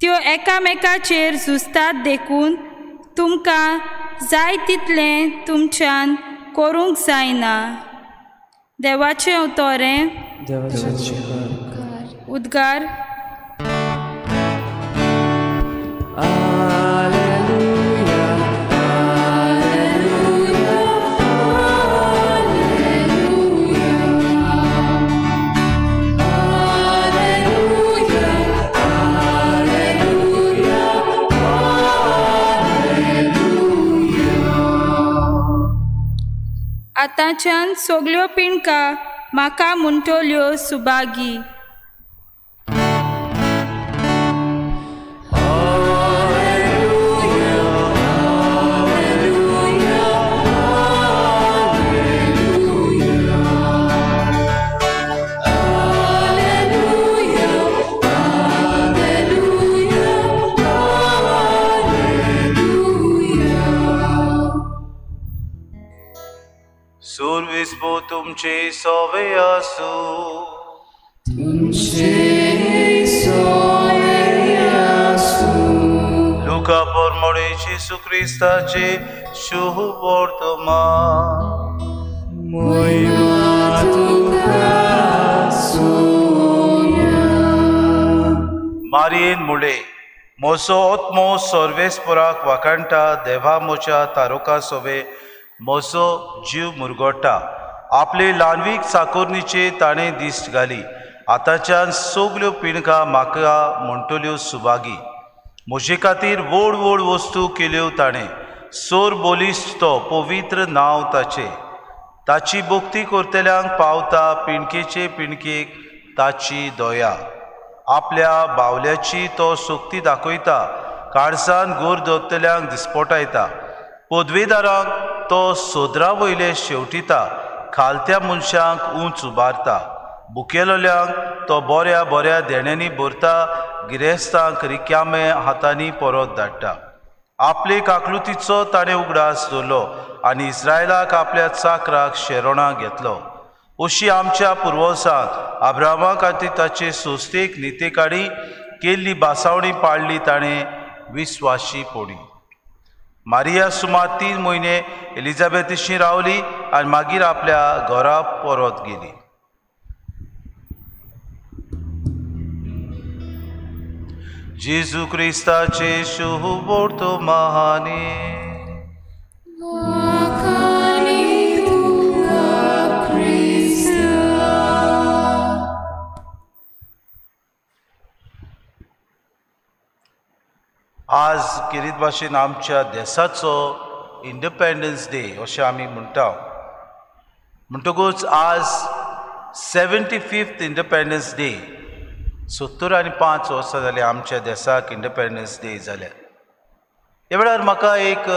त्यो एकामेकाचेर झुजतात, देखून तुमकां जाय तितलें तुमच्यान करूंक जायना. देवाचें उतोरें. उद्गार. आतांच्यान सगल्यो पिणका म्हाका म्हणटल्यो सुभागी. सुरविस्बो तुमचे सोवे आसू. तुमचे सोवे आसू. लुका परमोळे जेसू क्रिस्ताचे शुभ वर्तमान. महिमा तुका सोया. मारयेन मुळे म्हजो आत्मो सर्वेस्पराक वाखाणटा, देवा म्हज्या तारुका सोवे म्हजो जीव मुरगोटा. आपले ल्हानवीक चाकोरणीचे ताणें दिश्ट घाली. आतांच्यान सगल्यो पिणकां म्हाका म्हणटल्यो सुभागी. म्हजे खातीर व्हड व्हड वस्तू केल्यो ताणें. सोर बोलिश्ट तो पवित्र नांव ताचें. ताची भक्ती करतल्यांक पावता पिणकेचे पिणकेक ताची दया. आपल्या बावल्याची तो शक्ती दाखयता, काळजान गोर दवरतल्यांक दिसपोटायता. पदवेदारांक तो सोदरा वयले शेवटिता, खालत्या मनशांक उंच उबारता. भुकेलोल्यांक तो बऱ्या बऱ्या देण्यांनी भरता, गिरेस्तांक रिकामे हातांनी परत धाडटा. आपले काकलुतीचो ताणें उगडास दवरलो आनी इस्रायलाक आपल्या चाकराक शेरोणा घेतलो. अशी आमच्या पुर्वजांक अब्राहमा खातीर ताचे सोस्तेक नितेकाडी केल्ली बासावणी पाळ्ळी ताणें विस्वाशी पोडी. मारिया सुमार 3 म्हयने एलिझाबेथीशी रावली आनी मागीर आपल्या घरा परत गेली. जेजू क्रिस्ताचे शुभ वर्तमाने. आज किरीत भाशेन आमच्या देसाचो इंडिपेंडन्स डे अशें आमी म्हणटा. म्हणटकूच आज 75th independence day, 75 वर्सां जालीं आमच्या देसाक इंडिपेंडन्स डे जाल्या. ह्या वेळार म्हाका एक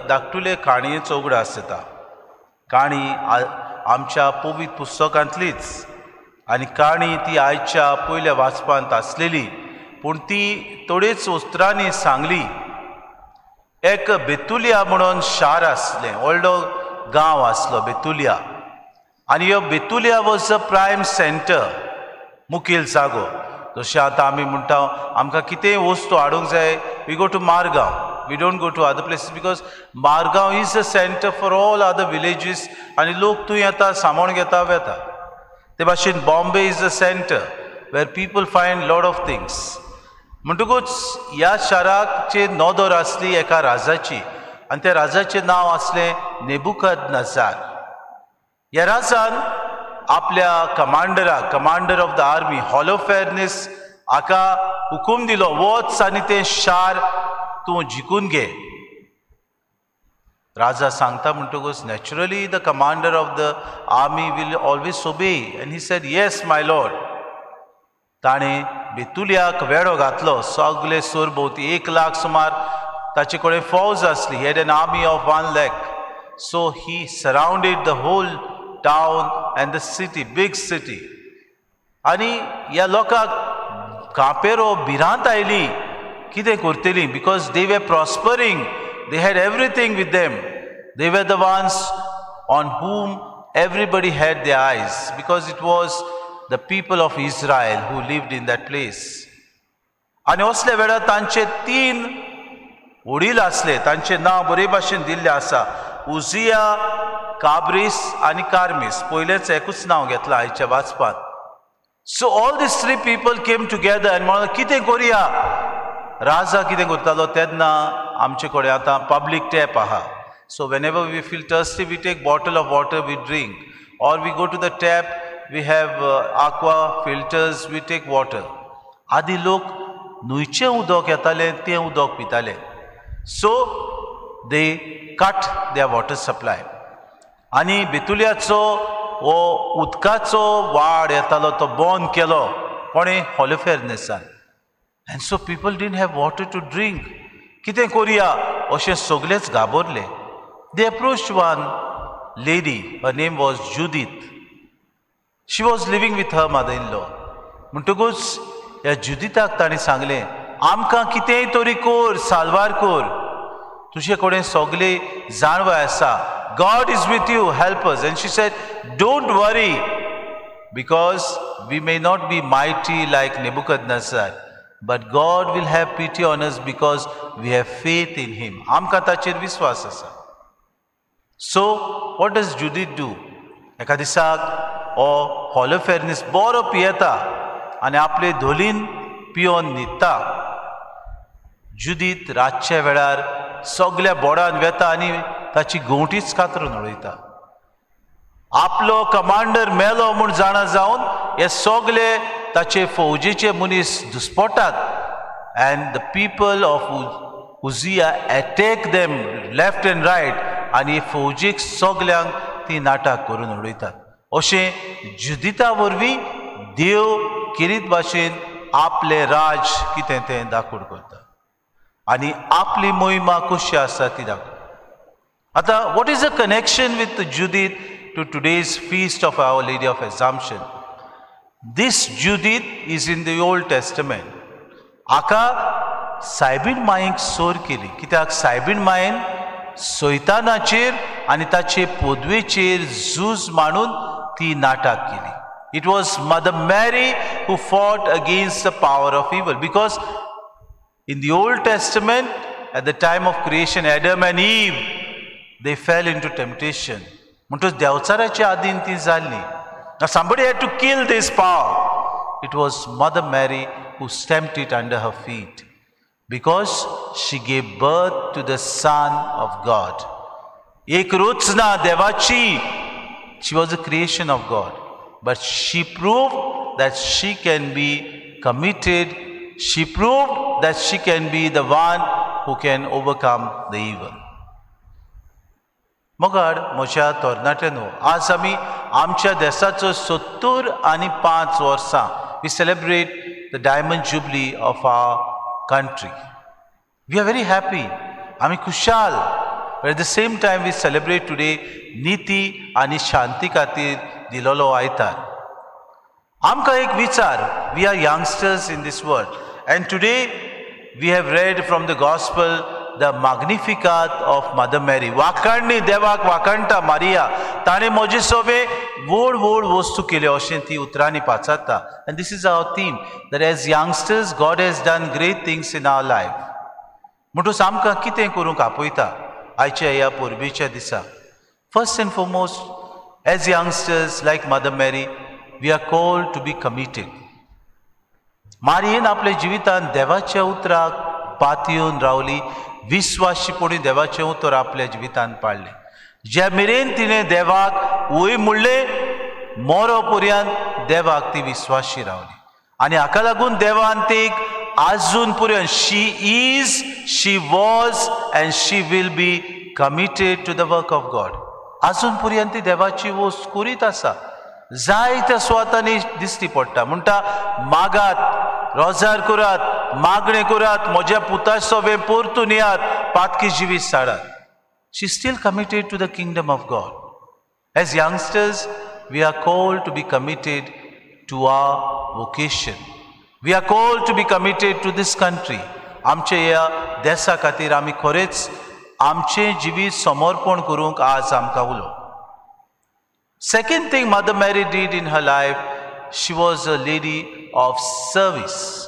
धाकटुले काणयेचो उगडास येता. काणी आमच्या पवित्र पुस्तकांतलीच आनी काणी ती आयच्या पयल्या वाचपांत आसलेली, पूण ती थोडेच उतरांनी सांगली. एक बेतुलिया म्हणून शार आसलें, व्हडलो गांव आसलो बेतुलिया, आनी ह्यो Bethulia was a prime centre, मुखेल जागो. जशें आतां आमी म्हणटा आमकां कितेंय वस्तू हाडूंक जाय, we go to Margao, we don't go to other places because Margao is a centre for all other villages आनी लोक थंय येता, सामान घेता, वेता. ते भाशेन Bombay is a centre, where people find lot of things. म्हणटकूच ह्या शाराचेर नदर आसली एका राजाची आनी त्या राजाचें नांव आसलें नेबुकदनेझर. ह्या राजान आपल्या कमांडराक, commander of the army Holofernes हाका हुकूम दिलो, वच आनी तें शार तूं जिखून घे. राजा सांगता म्हणटकूच naturally the commander of the army will always obey and he said yes my lord. ताणें बेतुलियाक वेडो घातलो, सगले सरभोंवती 1 लाख सुमार ताचे कडेन फौज आसली. He had an army of 1 lakh. So he surrounded the whole town and the city, big city. आनी ह्या लोकांक कांपेरो भिरांत आयली, कितें करतली, because they were prospering, they had everything with them, they were the ones on whom everybody had their eyes, because it was the people of Israel who lived in that place. आनी असल्या वेळार तांचे 3 वडील आसले, तांचें नांव बरे भाशेन दिल्लें आसा, उजिया, काब्रीस आनी कार्मीस. पयलेंच एकूच नांव घेतलां आयच्या वाचपांत. So all these 3 people came together आनी म्हणून कितें करुया. राजा कितें करतालो तेन्ना आमचे कडेन आतां पब्लीक टॅप आहा. So whenever we feel thirsty we take bottle of water, we drink, or we go to the tap, we have aqua filters, we take water. आदी लोक न्हंयचें उदक येतालें तें उदक पिताले. So they cut their water supply. आनी बेतुलियाचो हो उदकाचो वाड येतालो तो बंद केलो कोणें, हॉलोफेर्नेसान. And so people didn't have water to drink. कितें करुया अशें सगलेच घाबरले. They approach one lady, her name was Judith. She was living with her mother in law. म्हणटकूच ह्या जुदीताक ताणें सांगलें, आमकां कितेंय तरी कर, साल्वार कर, तुजे कडेन सगळे जाणवाय आसा, God is with you, help us. And she said, don't worry, because we may not be mighty like Nebuchadnezzar, but God will have pity on us because we have faith in him. आमकां ताचेर विस्वास आसा. So what does Judith do? एका दिसाक हो हॉलोफेर्निस बरो पियेता आनी आपले धोलीन पियोन न्हिदता. जुदीत रातच्या वेळार सगल्या बोडान वेता आनी ताची गोंवटीच कातरून उडयता. आपलो कमांडर मेलो म्हूण जाणा जावन हे सगले ताचे फौजेचे मनीस दुस्पोटात. And the people of Uzziah attack them left and right आनी फौजीक सगल्यांक ती नाटक करून उडयतात. अशें जुदिता वरवीं देव किरीत भाशेन आपलें राज कितें तें दाखोवड करता आनी आपली मोहिमा कशी आसा ती दाखयता. आतां what is the connection with Judith to today's feast of Our Lady of Assumption? This Judith is in the Old Testament. हाका सायबीण मायेक सोर केली, कित्याक सायबीण मायेन सैतानाचेर आनी ताचे पदवेचेर झूज मांडून ती नाटक केली. It was Mother Mary who fought against the power of evil, because in the Old Testament at the time of creation Adam and Eve they fell into temptation. म्हणटकच देंवचाराच्या आदीन ती जाल्ली. Now somebody had to kill this power. It was Mother Mary who stamped it under her feet, because she gave birth to the Son of God. एक रचना देवाची. She was a creation of God, but she proved that she can be committed. She proved that she can be the one who can overcome the evil. मगर म्हज्या तरणाट्यांनो, आज आमी आमच्या देशाचो 75 वर्सां we celebrate the diamond jubilee of our country. We are very happy, आमी खुशाल. But at the same time we celebrate today नीती आनी शांती खातीर दिलोलो आयतार. आमकां एक विचार, we are youngsters in this world and today we have read from the gospel the Magnificat of Mother Mary. वाखाणणी देवाक वाखाणटा मारिया, ताणें म्हजे सोबे व्हड व्हड वस्तू केल्यो अशें ती उतरांनी पाचारता. And this is our theme, that as youngsters God has done great things in our life. म्हणटकच आमकां कितें करूंक आपयता आयच्या ह्या परबेच्या दिसा? First and foremost, as youngsters like Mother Mary, we are called to be committed. मारयेन आपल्या जिवितांत देवाच्या उतराक पातयेवन रावली, विस्वाशीपणी देवाचें उतर आपल्या जिवितांत पाळ्ळें. ज्या मेरेन तिणें देवाक वय म्हणलें मोरो पर्यंत देवाक ती विस्वाशी रावली आनी हाका लागून देवान तीक आजून पर्यंत she is, she was and she will be committed to the work of God. आजून पर्यंत ती देवाची वस्त करीत आसा. जायत्या सुवातांनी दिश्टी पडटा. म्हणटा मागात, रोजार करात, मागणें करात, म्हज्या पुता सोबे परतून येयात, पातकी जिवीत साडात. She still committed to the kingdom of God. As youngsters we are called to be committed to our vocation. We are called to be committed to this country. आमचे ह्या देसा खातीर आमी खरेंच आमचें जिवीत समर्पण करूंक आज आमकां उलो. Second thing Mother Mary did in her life, she was a lady of service.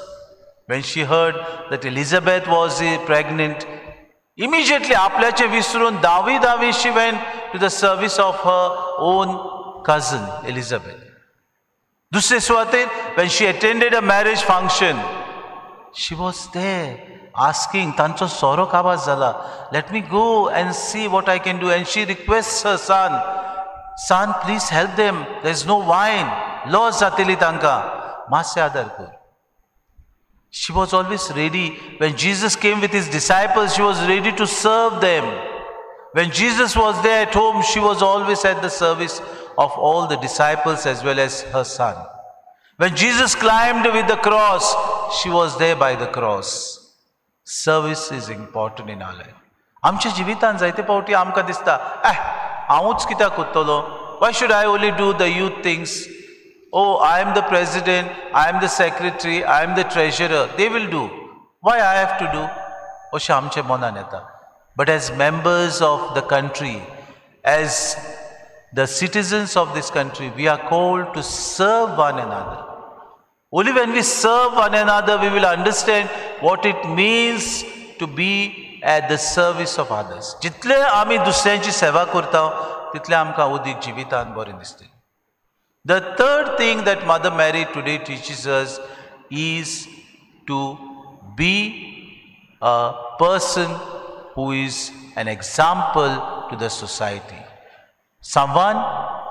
When she heard that Elizabeth was pregnant, immediately आपल्याचे विसरून धावी धावी she went to the service of her own cousin Elizabeth. दुसरे सुवातेर when she attended a marriage function, she was there asking, तांचो सोरो काबार जाला, let me go and see what I can do. And she requests her son, son please help them, there is no wine, loss जातली तांकां, मातशें आदार कर. She was always ready. When Jesus came with his disciples, she was ready to serve them. When Jesus was there at home, she was always at the service of all the disciples as well as her son. When Jesus climbed with the cross, she was there by the cross. Service is important in our life. आमच्या जिवितांत जायते पावटी आमकां दिसता, हांवूच कित्याक करतलो? Why should I only do the youth things? Oh, I am the president, I am the secretary, I am the treasurer. They will do. Why I have to do? अशें आमच्या मनान येता. But as members of the country, as the citizens of this country, we are called to serve one another. Only when we serve one another, we will understand what it means to be at the service of others. जितले आमी दुसऱ्यांची सेवा करता तितले आमकां उदीक जिवितांत बरें दिसता. The third thing that Mother Mary today teaches us is to be a person who is an example to the society. Someone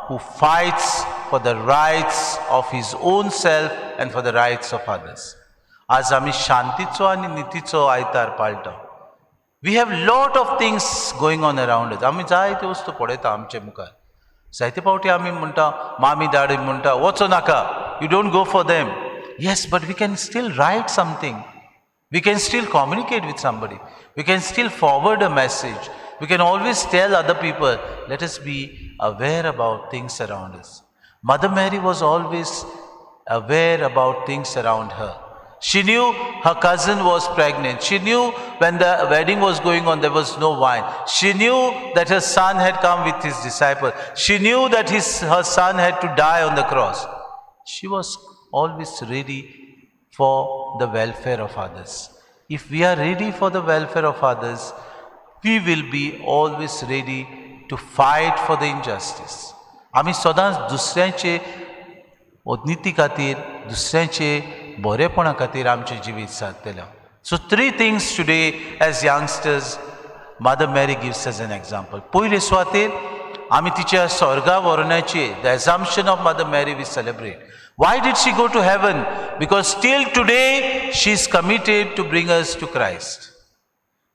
who fights for the rights of his own self and for the rights of others. आज आमी शांतीचो आनी नितीचो आयतार पाळटा. We have lot of things going on around us. आमी जायत्यो वस्तू पळयता आमचे मुखार. जायते पावटी आमी म्हणटा, मामी दाडी म्हणटा, वचो नाका, you don't go for them. Yes, but we can still write something. We can still communicate with somebody. We can still forward a message. We can always tell other people, let us be aware about things around us. Mother Mary was always aware about things around her. She knew her cousin was pregnant. She knew when the wedding was going on, there was no wine. She knew that her son had come with his disciples. She knew that her son had to die on the cross. She was always ready for the welfare of others. If we are ready for the welfare of others, we will be always ready to fight for the injustice. आमी सदांच दुसऱ्यांचे नीती खातीर, दुसऱ्यांचे बरेपणा खातीर आमचें जिवीत सादतलें. So three things today as youngsters Mother Mary gives us an example. पयले सुवातेर आमी तिच्या स्वर्गा व्हरण्याची, the assumption of Mother Mary we celebrate. Why did she go to heaven? Because till today she is committed to bring us to Christ.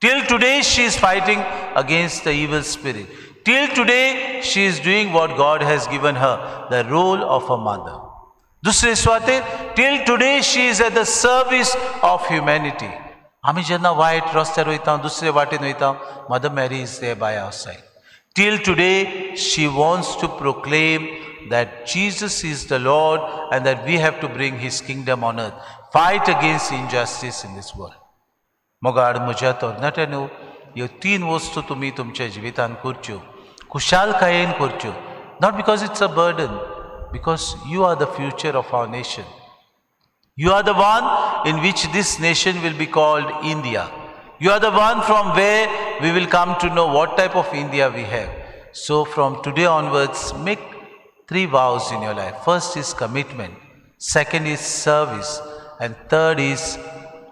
Till today she is fighting against the evil spirit. Till today she is doing what God has given her, the role of a mother. दुसरे सुवातेर till today she is at the service of humanity. आमी जेन्ना वायट रस्त्यार वयता, दुसरे वाटेन वयता, Mother Mary is there by our side. Till today she wants to proclaim that Jesus is the Lord and that we have to bring his kingdom on earth. Fight against injustice in this world. मोगाळ म्हज्या तरणाट्यांनो, ह्यो तीन वस्तू तुमी तुमच्या जिवितांत करच्यो, खुशालकायेन करच्यो. Not because it's a burden, because you are the future of our nation. You are the one in which this nation will be called India. You are the one from where we will come to know what type of India we have. So from today onwards, make three vows in your life. First is commitment, second is service, And third is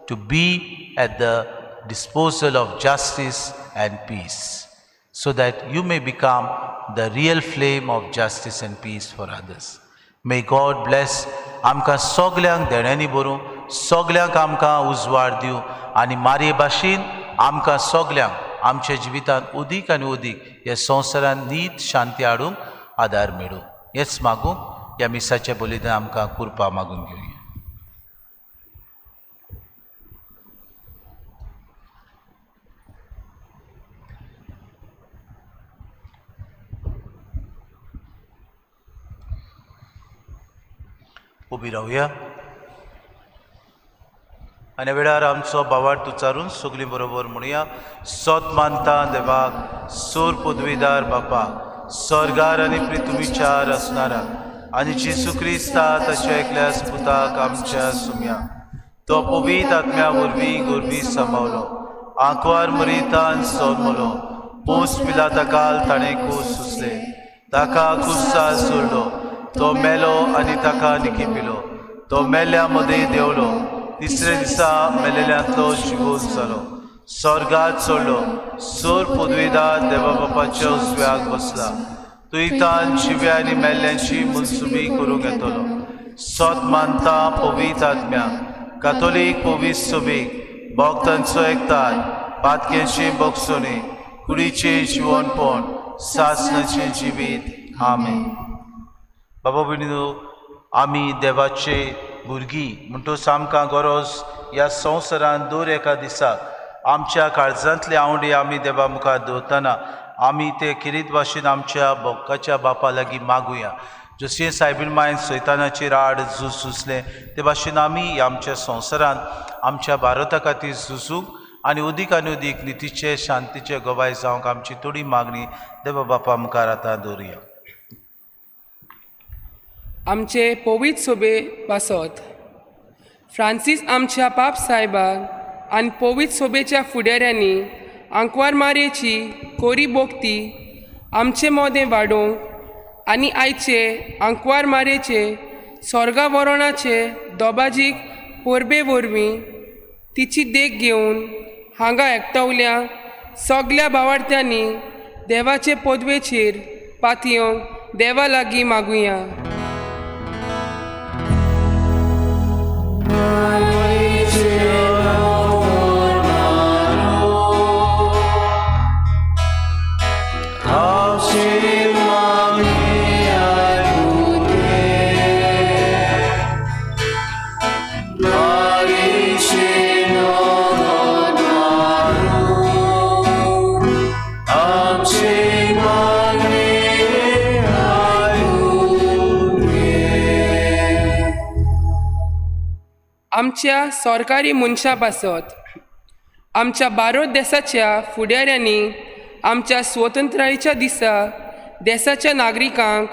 to be at the disposal of justice and peace, so that you may become the real flame of justice and peace for others. May God bless आमकां सगल्यांक देण्यांनी भरूं, सगल्यांक आमकां उजवाड दिवं आनी मारये भाशेन आमकां सगल्यांक आमच्या जिवितांत उदीक आनी उदीक ह्या संवसारांत नीत शांती हाडूंक आदार मेळूं. हेच मागूंक ह्या मिसाच्या बलिदान आमकां कृपा मागून घेवया. उबी रावया आनी वेळार आमचो भावार्थ उच्चारून सगळीं बरोबर म्हणुया. सोत मानता देवाक, सोर पदवीदार बापा, स्वर्गार आनी पृथ्वीच्या रचणारा आनी जेजू क्रिस्ता ताच्या एकल्या पुताक आमच्या सुम्या, तो पवित्र आत्म्या वरवीं गोरवी सांबावलो, आंकवार मरितान सोदमलो, पोस पिलाता काल ताणें कूस सुचले, ताका कुसार सोडलो, तो मेलो आनी ताका निकिपिलो, तो मेल्या मदें देंवलो, तिसरे दिसा मेलेल्यांतलो जिवोन जालो, स्वर्गात चडलो, सोर पदवीदार देवा बापाच्या उजव्याक बसला, तुयतान जिव्या आनी मेल्ल्यांची मनसुबी करूंक येतलो. सोत मानता पवित्र आत्म्या, कातोलीक पवित्र सभेक, भक्तांचो एकतार, पातक्यांची भोगसणी, कुडीचें जिवनपण, सासणाचें जिवीत. आमेन. बाबा भयणीनो, आमी देवाचे भुरगीं म्हणटच आमकां गरज ह्या संवसारांत दर एका दिसाक आमच्या काळजांतले आवडे आमी देवा मुखार दवरतना आमी ते किरीत भाशेन आमच्या भोक्काच्या बापा लागीं मागुया. जशें सायबीण मायन सैतानाचेर आड झूज झुजलें ते भाशेन आमी आमच्या संवसारांत आमच्या भारता खातीर झुजूंक आनी उदीक आनी उदीक नितीचे शांतीचे गवाय जावंक आमची थोडी मागणी देवा बापा मुखार आतां दवरुया. आमचे पवित्र सोबे पासत फ्रांसीस आमच्या पाप सायबाक आनी पवित्र सोबेच्या फुडाऱ्यांनी आंकवार मारयेची कोरी भोक्ती आमचे मोदें वाडोवंक आनी आयचे आंकवार मारयेचे स्वर्गा वरणाचे दोबाजीक परबे वरवीं तिची देख घेवन हांगा एकटवल्या सगल्या भावार्थ्यांनी देवाचे पदवेचेर पातयेवंक देवा लागीं मागुया. आमच्या सरकारी मनशां पासत आमच्या भारत देसाच्या फुडाऱ्यांनी आमच्या स्वतंत्रायेच्या दिसा देसाच्या नागरिकांक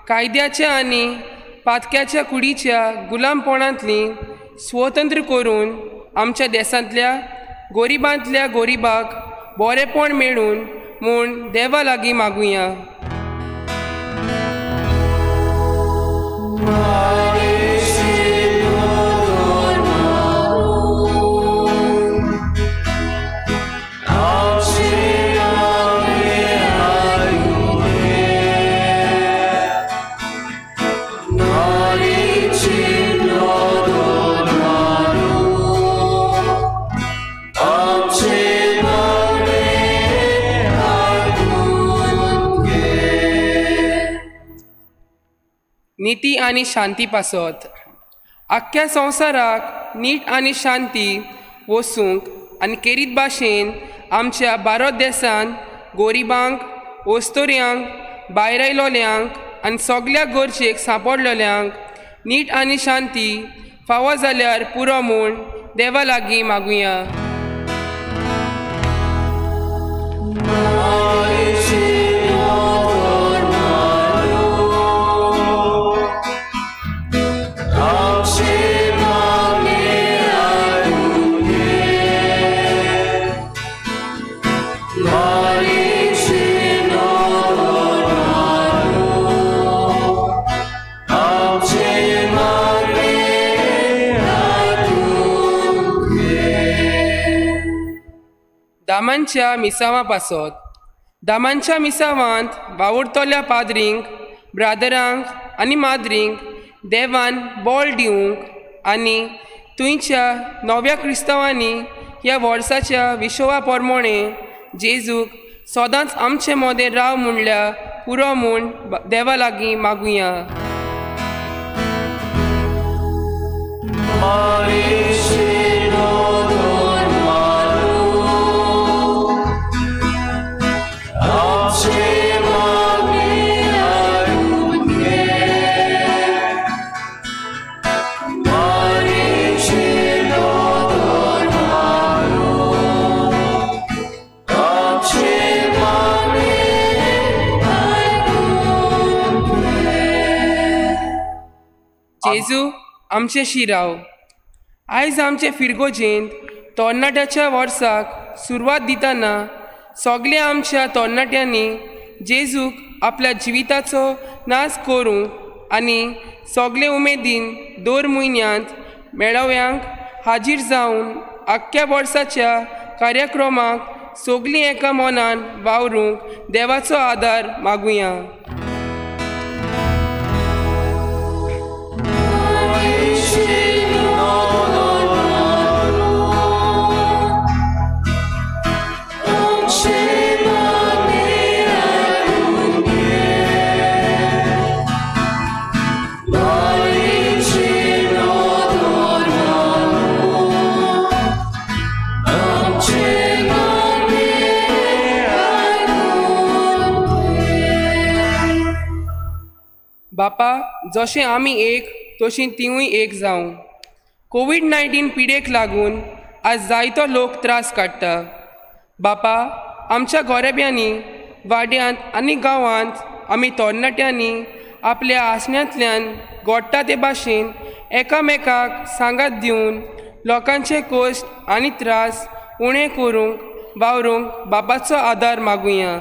कायद्याच्या आनी पातक्याच्या कुडीच्या गुलामपणांतली स्वतंत्र करून आमच्या देसांतल्या गोरिबांतल्या गोरिबाक बरेपण मेळून म्हूण देवा लागीं मागुया. निती आनी शांती पासत आख्ख्या संवसाराक नीट आनी शांती वसूंक आनी केरीत भाशेन आमच्या भारत देसान गोरिबांक, वस्तोऱ्यांक, भायर आयलोल्यांक आनी सगल्या गरजेक सांपडलोल्यांक नीट आनी शांती फावो जाल्यार पुरो म्हूण देवा लागीं मागुया. दामांच्या मिसांवा पासत. दामांच्या मिसावांत वावुरतल्या पाद्रींक, ब्रादरांक आनी माद्रींक देवान बळ दिवंक आनी थंयच्या नव्या क्रिस्तांवांनी ह्या वर्साच्या विशवा प्रमाणे जेजूक सदांच आमचे मदें राव म्हणल्यार पुरो म्हूण देवा लागीं मागुया. जेजू आमचे शिराव. आयज आमचे फिरगोजेंत तरणाट्याच्या वर्साक सुरवात दितना सगल्या आमच्या तरणाट्यांनी जेजूक आपल्या जिविताचो नाच करूंक आनी सगळे उमेदीन दर म्हयन्यांत मेळाव्यांक हाजीर जावन आख्ख्या वर्साच्या कार्यक्रमाक सगळीं एका मनान वावरूंक देवाचो आदार मागुया. बापा, जशें आमी एक तशी तिवूय एक जावं. कोवीड-19 पिडेक लागून आज जायतो लोक त्रास काडटा. बापा, आमच्या गोरेब्यांनी, वाड्यांत आनी गांवांत आमी तरणाट्यांनी आपल्या आसण्यांतल्यान घडटा ते भाशेन एकामेकाक सांगात दिवन लोकांचे कश्ट आनी त्रास उणें करूंक वावरूंक बापाचो आदार मागुया.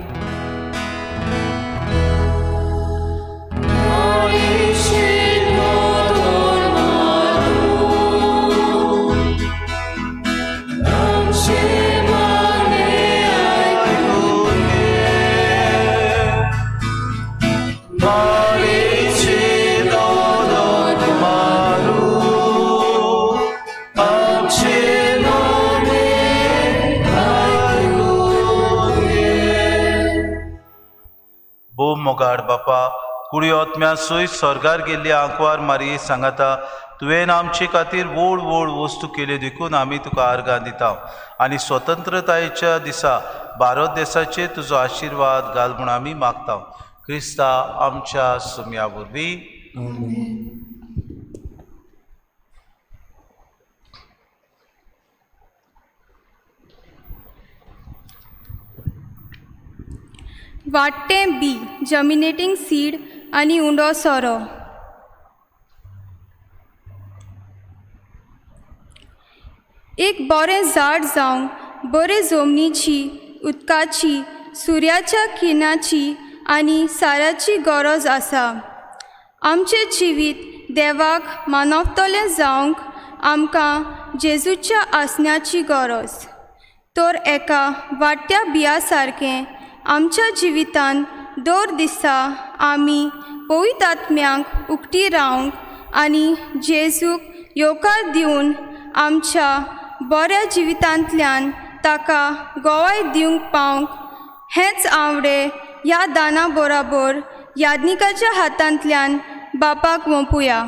मोगाड बापा, कुडी आत्म्या सयत स्वर्गार गेल्ली आंकवार मारये सांगाता तुवें आमचे खातीर व्हड व्हड वस्तू केल्यो देखून आमी तुका आर्गां दिता आनी स्वतंत्रतायेच्या दिसा भारत देसाचेर तुजो आशिर्वाद घाल म्हूण आमी मागता. क्रिस्ता आमच्या सुम्या वरवीं. वाडटें बी, जर्मिनेटिंग सीड आनी उंडो सोरो. एक बरें झाड जावंक बरे जमनीची, उदकाची, सुर्याच्या किरणाची आनी साराची गरज आसा. आमचें जिवीत देवाक मानवतलें जावंक आमकां जेजूच्या आसण्याची गरज. तर एका वाडट्या बिया सारकें आमच्या जिवितान दर दिसा आमी पवित्र आत्म्यांक उक्ती रावंक आनी जेजूक येवकार दिवन आमच्या बऱ्या जिवितांतल्यान ताका गवाय दिवंक पावंक हेंच आवडे ह्या दाना बराबर याज्ञिकाच्या हातांतल्यान बापाक वोंपुया.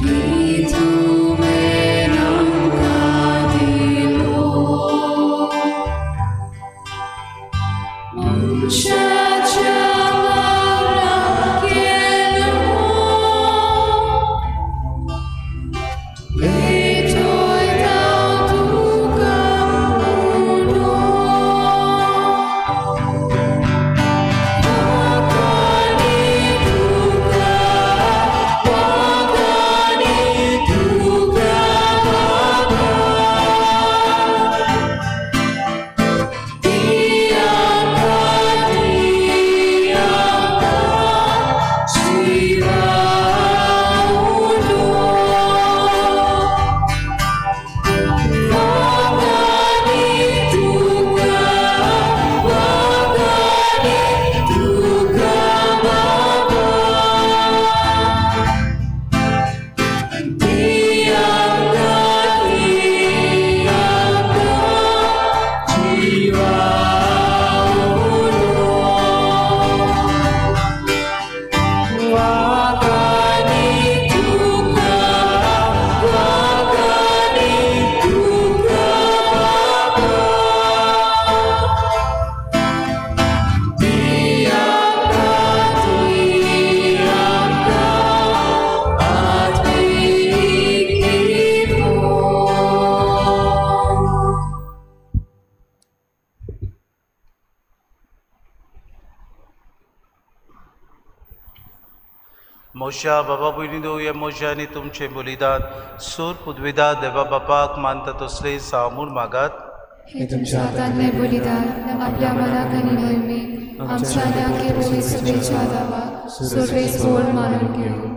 He to me. मोशा बाबा भयणी हे मोज्या आनी तुमचें बलिदान सूर पुदविदा देवा बापाक मानता तसले जावं म्हूण मागात. हे तुमच्या हातांतलें बलिदान आपल्या मनाक आनी मोहिमेक आमच्या आनी आख्खे सभेच्या दावाक सर्वेस्पोर मानून घेवं.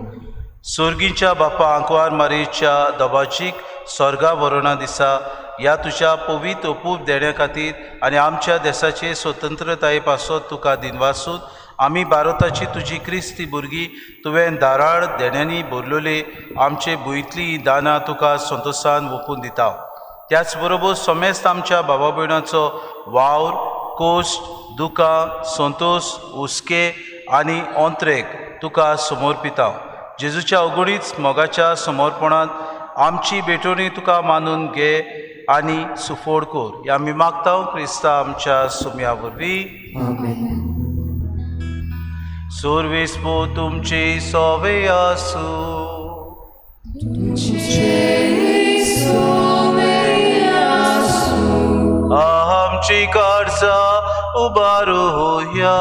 सोर्गीच्या बापा आंकवार मारयेच्या दबाजीक स्वर्गा वरोणा दिसा ह्या तुज्या पवित्र ओपूप देण्या खातीर आनी आमच्या देसाचे स्वतंत्रताये पासत तुका दिनवासून आमी भारताची तुजी क्रिस्ती भुरगीं तुवें धाराळ देण्यांनी भरलेले आमचे भुंयतलीं दानां तुका संतोशान ओंपून दिता. त्याच बरोबर समेस्त आमच्या बाबा भयणाचो वावर कोश्ट दुकां संतोश हुस्के आनी ओंत्रेक तुका समर्पिता. जेजूच्या अगुणीच मोगाच्या समर्पणांत आमची भेटवणी तुका मानून घे आनी सुफोड कर. ह्या आमी मागता क्रिस्ता आमच्या सुम्या वरवीं. सुरवेस्पो तुमचे सोवे आसूं. आमची काळजा उबारुया.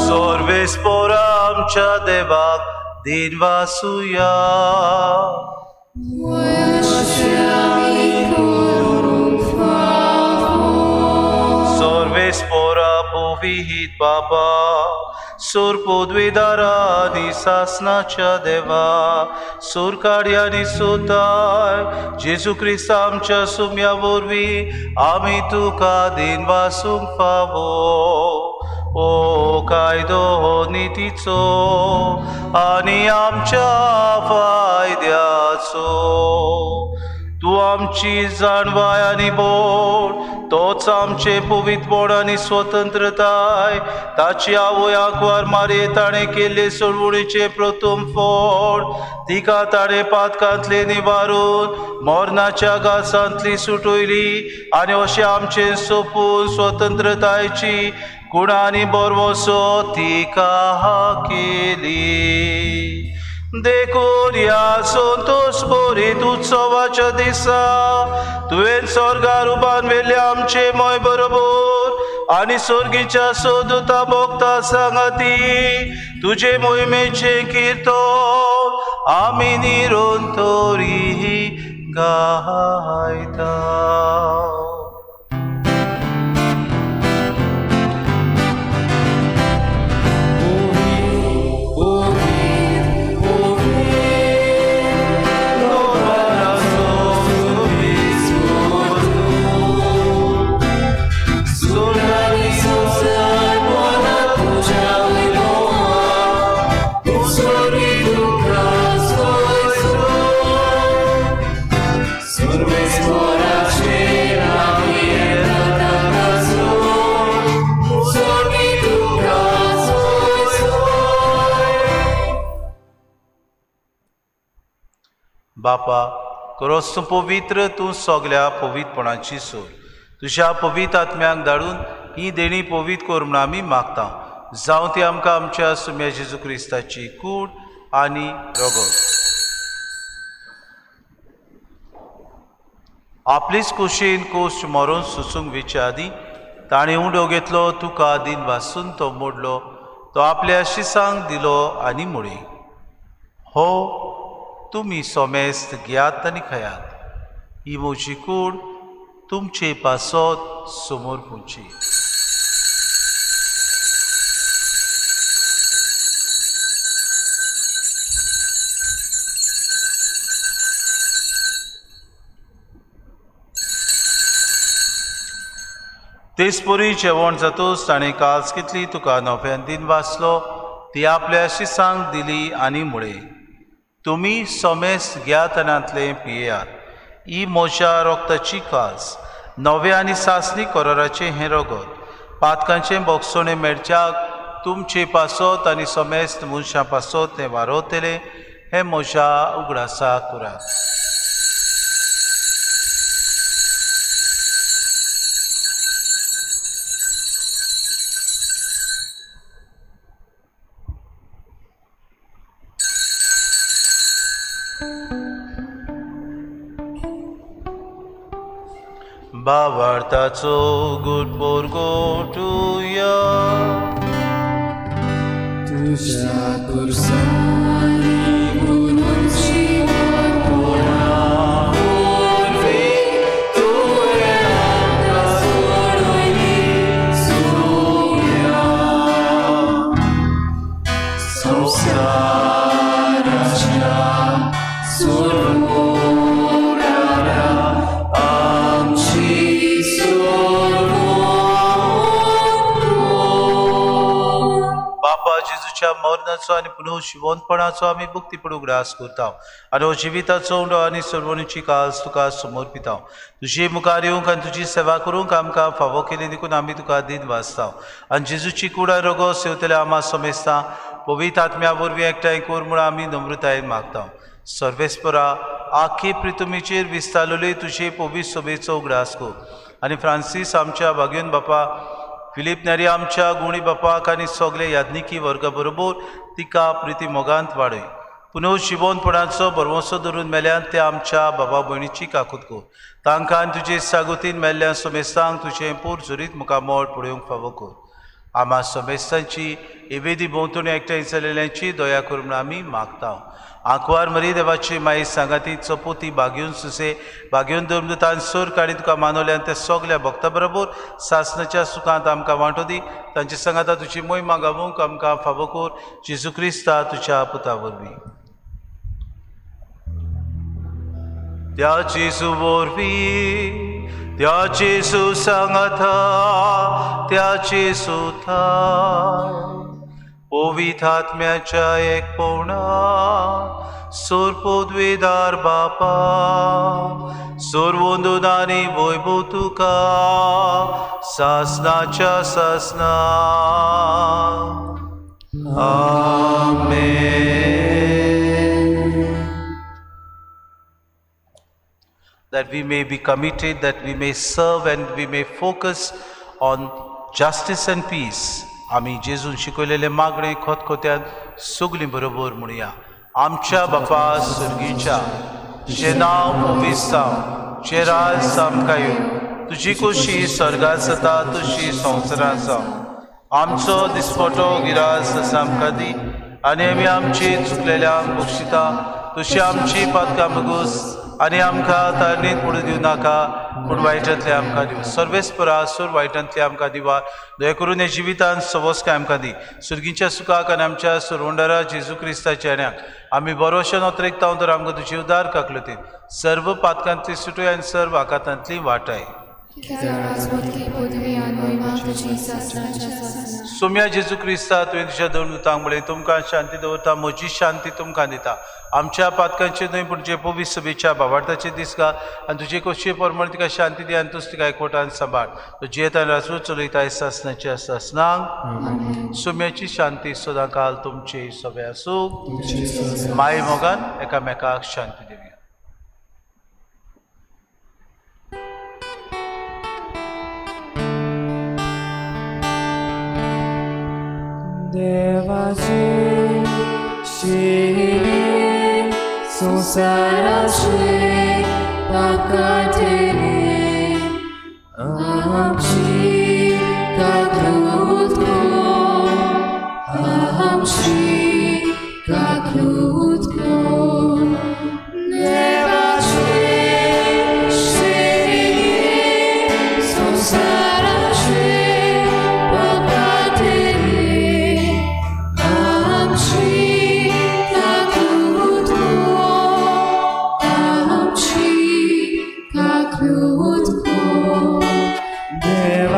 सर्वेस्पोरा आमच्या देवाक दिनवासुया. सर्वेस्पोरा पवित्र बाबा सूर पदवीदारा आनी सासनाच्या देवा सूर कार्यानी सोताय जेजू क्रिस्त आमच्या सुम्या वरवीं आमी तुका दिनवासूंक फावो. ओ कायदो हो नितीचो आनी आमच्या फायद्याचो. तूं आमची जाणवाय आनी बोट तोच आमचें पवित्रपण आनी स्वतंत्रताय. ताची आवय आंकवार मारये ताणें केल्ले सोडवणीचें प्रथम फोड तिका ताणें पातकांतलें निवारून मरणाच्या घासांतली सुटयली आनी अशें आमचें सोंपून स्वतंत्रतायेची गुणां आनी बरवसो तिका केली. देखून ह्या संतोश भरीत उत्सवाच्या दिसा तुवें स्वर्गार उबान व्हेल्ले आमचे मोय बरोबर आनी स्वर्गीच्या सोदुता भोगता सांगाती तुजे मोहिमेचें किर्तन आमी निरंतरी गायता. बापा क्रोस तूं पवित्र तूं सगल्या पवित्रपणाची सोय तुज्या पवित्र आत्म्याक धाडून ही देणी पवित्र कर म्हूण आमी मागता. जावं ती आमकां आमच्या सुम्या जेजू क्रिस्ताची कूड आनी रगत. आपलीच कुशीन कोश्ट मरोन सुचूंक वेचे आदीं ताणें उंडो घेतलो तुका दिन वासून तो मोडलो तो आपल्या शिसांक दिलो आनी म्हळें, हो तुमी सोमेस्त घेयात आनी खायात, ही म्हजी कूड तुमचे पासत समोर पुची. तेचपरी जेवण जातूच ताणें कास घेतली तुका नव्यान दिन वाचलो ती आपल्या शिसांक दिली आनी म्हळें, तुमी सोमेस्त घेयात आनी पियेयात, ही म्हज्या रोगताची कास नव्या आनी सासणी कराराचें हें रगत पातकांचें बोगसणें मेळच्याक तुमचे पासत आनी सोमेस्त मनशां पासत तें वारवतलें हें म्हज्या उगडासा करात. भावार्थाचो गुड पोरगोटुया तुज्या खुर्सांनी पुनर्जिवन वरवीं तुवें आमकां सोडयली सुया संवसाराच्या सोडवणाऱ्या आमची बापा जेजूच्या मरणाचो आनी पुनर्जिवंतपणाचो आमी भक्तीपूर्ण उगडास करता आनी हो जिविताचो उंडो आनी सोडवणीची काज तुका समर्पिता. तुजे मुखार येवंक आनी तुजी सेवा करूंक आमकां फावो केली देखून आमी तुका दिन वाचता आनी जेजूची कुडा रोगो सेवतल्या आमा समेस्ता पवित्र आत्म्या वरवीं एकठांय कर म्हूण आमी नम्रतायेन मागता. सर्वेस्परा आखी प्रितुमीचेर विस्तारलेली तुजे पवित्र सभेचो उगडास कर आनी फ्रांसीस आमच्या भाग्योन बापा, फिलीप नेरी आमच्या गुणी बापाक आनी सगळे याज्ञिकी वर्गा बरोबर तिका प्रिती मोगांत वाडय. पुनर्जिवंतपणाचो भरवंसो धरून मेल्यान त्या आमच्या बाबा भयणीची काकूत कर. तांकां आनी तुजे सागोतीन मेल्ल्या समेस्तांक तुजें पोर जुरीत मुखामळ पळोवंक फावो कर. आमा समेस्तांची एवेदी भोंवतणी एकठांय जाल्ल्यांची दया कर म्हूण आमी मागता. आंकवार मरी देवाची माई सांगाती चपोती बागेवन सुसे बागेवन धर्मदूतान सोर काडी तुका मानवल्यान ते सगल्या भक्ता बरोबर सासनाच्या सुखांत आमकां वांटो दी. तांचे सांगाता तुजी मोहिमा गावूंक आमकां फावो कर. जेजू क्रिस्ता तुज्या पुता वरवीं. त्या जेजू वरवीं, त्या जेजू सांगाता, त्या जेजू थाय पवित्र आत्म्याच्या एकपणान सोरपोद्वेदार बापा सोरवंदून आनी वैभव तुका सासनाच्या सासना. आमेन. That we may be committed, that we may serve and we may focus on justice and peace. आमी जेजून शिकयलेले मागणे खोतखोत्यान सगळीं बरोबर म्हणया. आमच्या बापा सर्गीच्या, तुजें नांव पवित्र जावं, तुजें राज आमकां येवं, तुजी खोशी स्वर्गांत जाता तशी संवसारांत जावं. आमचो दिसपटो गिरास आमकां दी आनी आमी आमची चुकलेल्यांक बक्षिता तशी आमची पातकां बगूस आनी आमकां तारणीत पडूं दिवं नाका, पूण वायटांतले आमकां दिव. सर्वेस्परा सोर वायटांतले आमकां दिवा. दया करून हे जिवितान सवस्काय आमकां दी. सुर्गीच्या सुखाक आनी आमच्या सोरवंडारा जेजू क्रिस्ताच्या येण्याक आमी बरोशें नोत्रेकता तर आमकां तुजी उदार काकलतीन सर्व पातकांतली सुटय आनी सर्व आकातांतली वाटाय. सोम्या जेजू क्रिस्ता तुवें तुज्या दोन दुतांक म्हळें, तुमकां शांती दवरता, म्हजी शांती तुमकां दिता. आमच्या पातकांचे न्हय पूण जे पवित्र सभेच्या भावार्थाचे दीस घाल आनी तुजे खोशये प्रमाण तिका शांती दी आनी तूच तिका एकवटान सांबाळ. तूं जियेता आनी राजवट चलयता सासनाच्या सासनांक. सोम्याची शांती सदांकाल तुमची सगळे आसूं. माय मोगान एकामेकाक शांती दिवया. देवाचे शिरे संवसाराचे पाप काडटले आमची काकूत कर, आमची काकूत कर. देवाचे शिरे संवसाराचे पाप काडटले आमची काकूत कर, आमची काकूत कर. देवाचे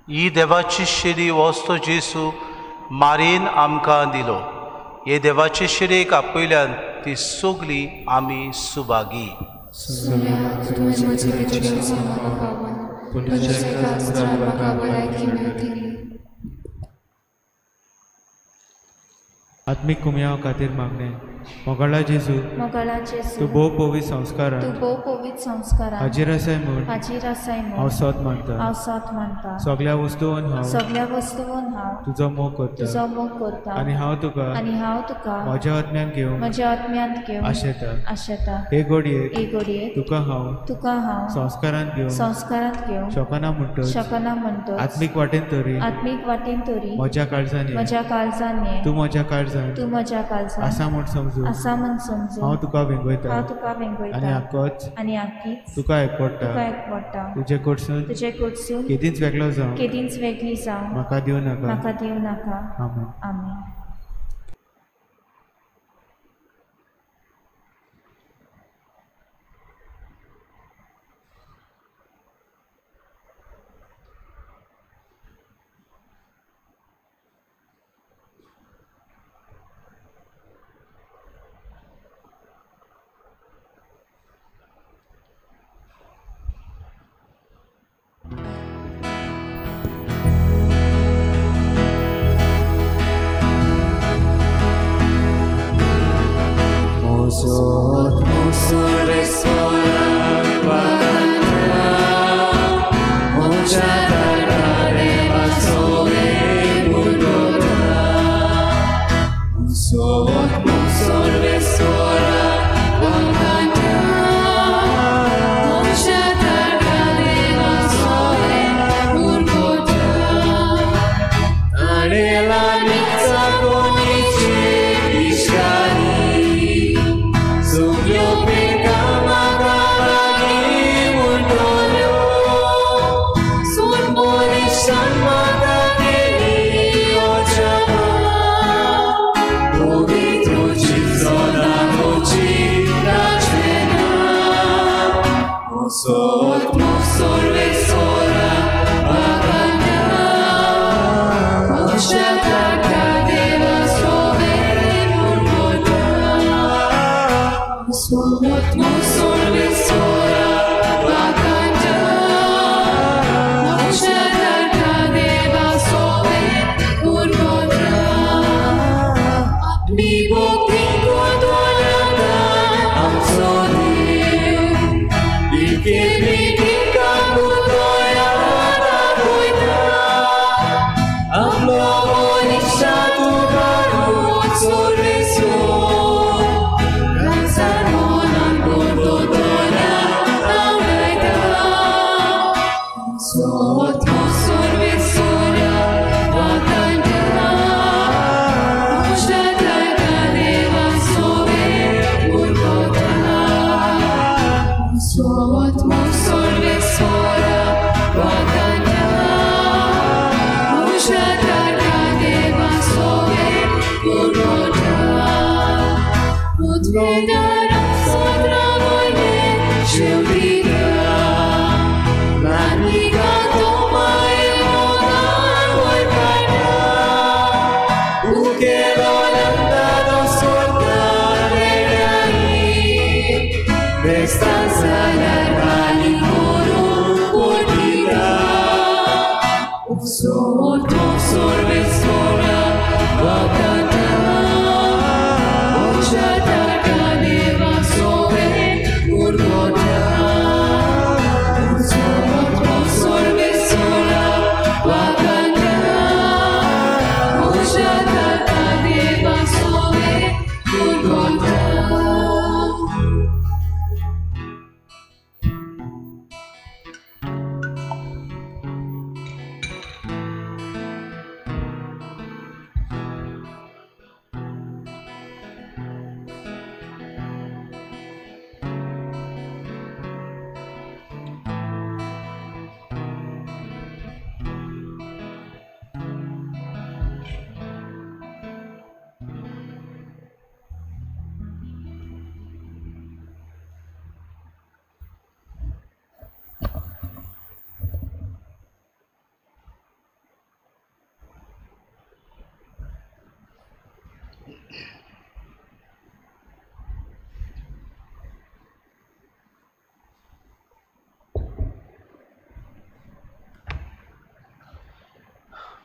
ही देवाची शिरी वस्तू जेसू मारयेन आमकां दिलो. हे देवाचे शिरेक आपयल्यान ती सगली आमी सुभागी. आत्मीक कुमयाव खातीर मागणें. मोगाळा जेजू, तूं भोव पवित्र संस्कारान हाजीर आसाय म्हूण हांव सोद मानता. सगल्या वस्तून हांव तुजो मोग करता आनी हांव तुका म्हज्या आत्म्यान घेवंक आशेता. हे घडयेक तुका हांव संस्कारांत घेवंक शकना म्हणटच आत्मीक वाटेन तरी म्हज्या काळजान ये, तूं म्हज्या काळजान आसा म्हूण समजू हांव तुका वेंगयता आनी आक्कीच तुका एकवटा. तुजे कडसून केदींच वेगळो जावं म्हाका दिवं नाका. आमेन. आमेन.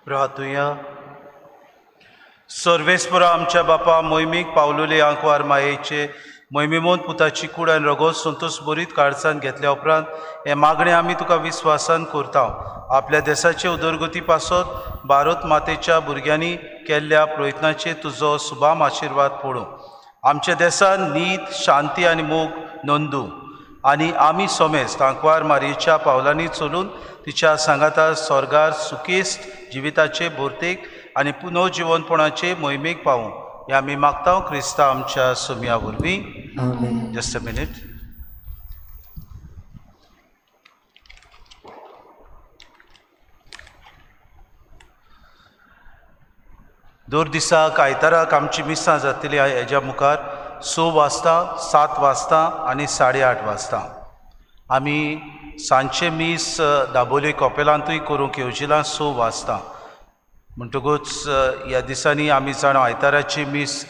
प्रार्थुया. सर्वेस्परा आमच्या बापा मोहिमेक पावलोले आंकवार मायेचे मोहिमेमोन पुताची कूड आनी रगत संतोष बरीत काळजान घेतल्या उपरांत हें मागणें आमी तुका विस्वासान करता. आपल्या देसाचे उदरगती पासत भारत मातेच्या भुरग्यांनी केल्ल्या प्रयत्नाचेर तुजो सुभाम आशिर्वाद पडूं. आमच्या देसान नीत, शांती आनी मोग नोंदू आनी आमी समेस्त आंकवार मारयेच्या पावलांनी चलून तिच्या सांगाता स्वर्गार सुखेस्त जिविताचे भरतेक आनी पुनर्जिवनपणाचे मोहिमेक पावूं हें आमी मागता क्रिस्ता आमच्या सुमया वरवीं. Just a minute. दर दिसाक आयताराक आमची मिसां जातली हेज्या मुखार 6 वाजता, 7 वाजता आनी 8:30 वाजता. आमी सांजचें मीस दाबोली कॉपेलांतूय करूंक येवजिलां 6 वाजता. म्हणटकूच ह्या दिसांनी आमी जाणा आयताराची मीस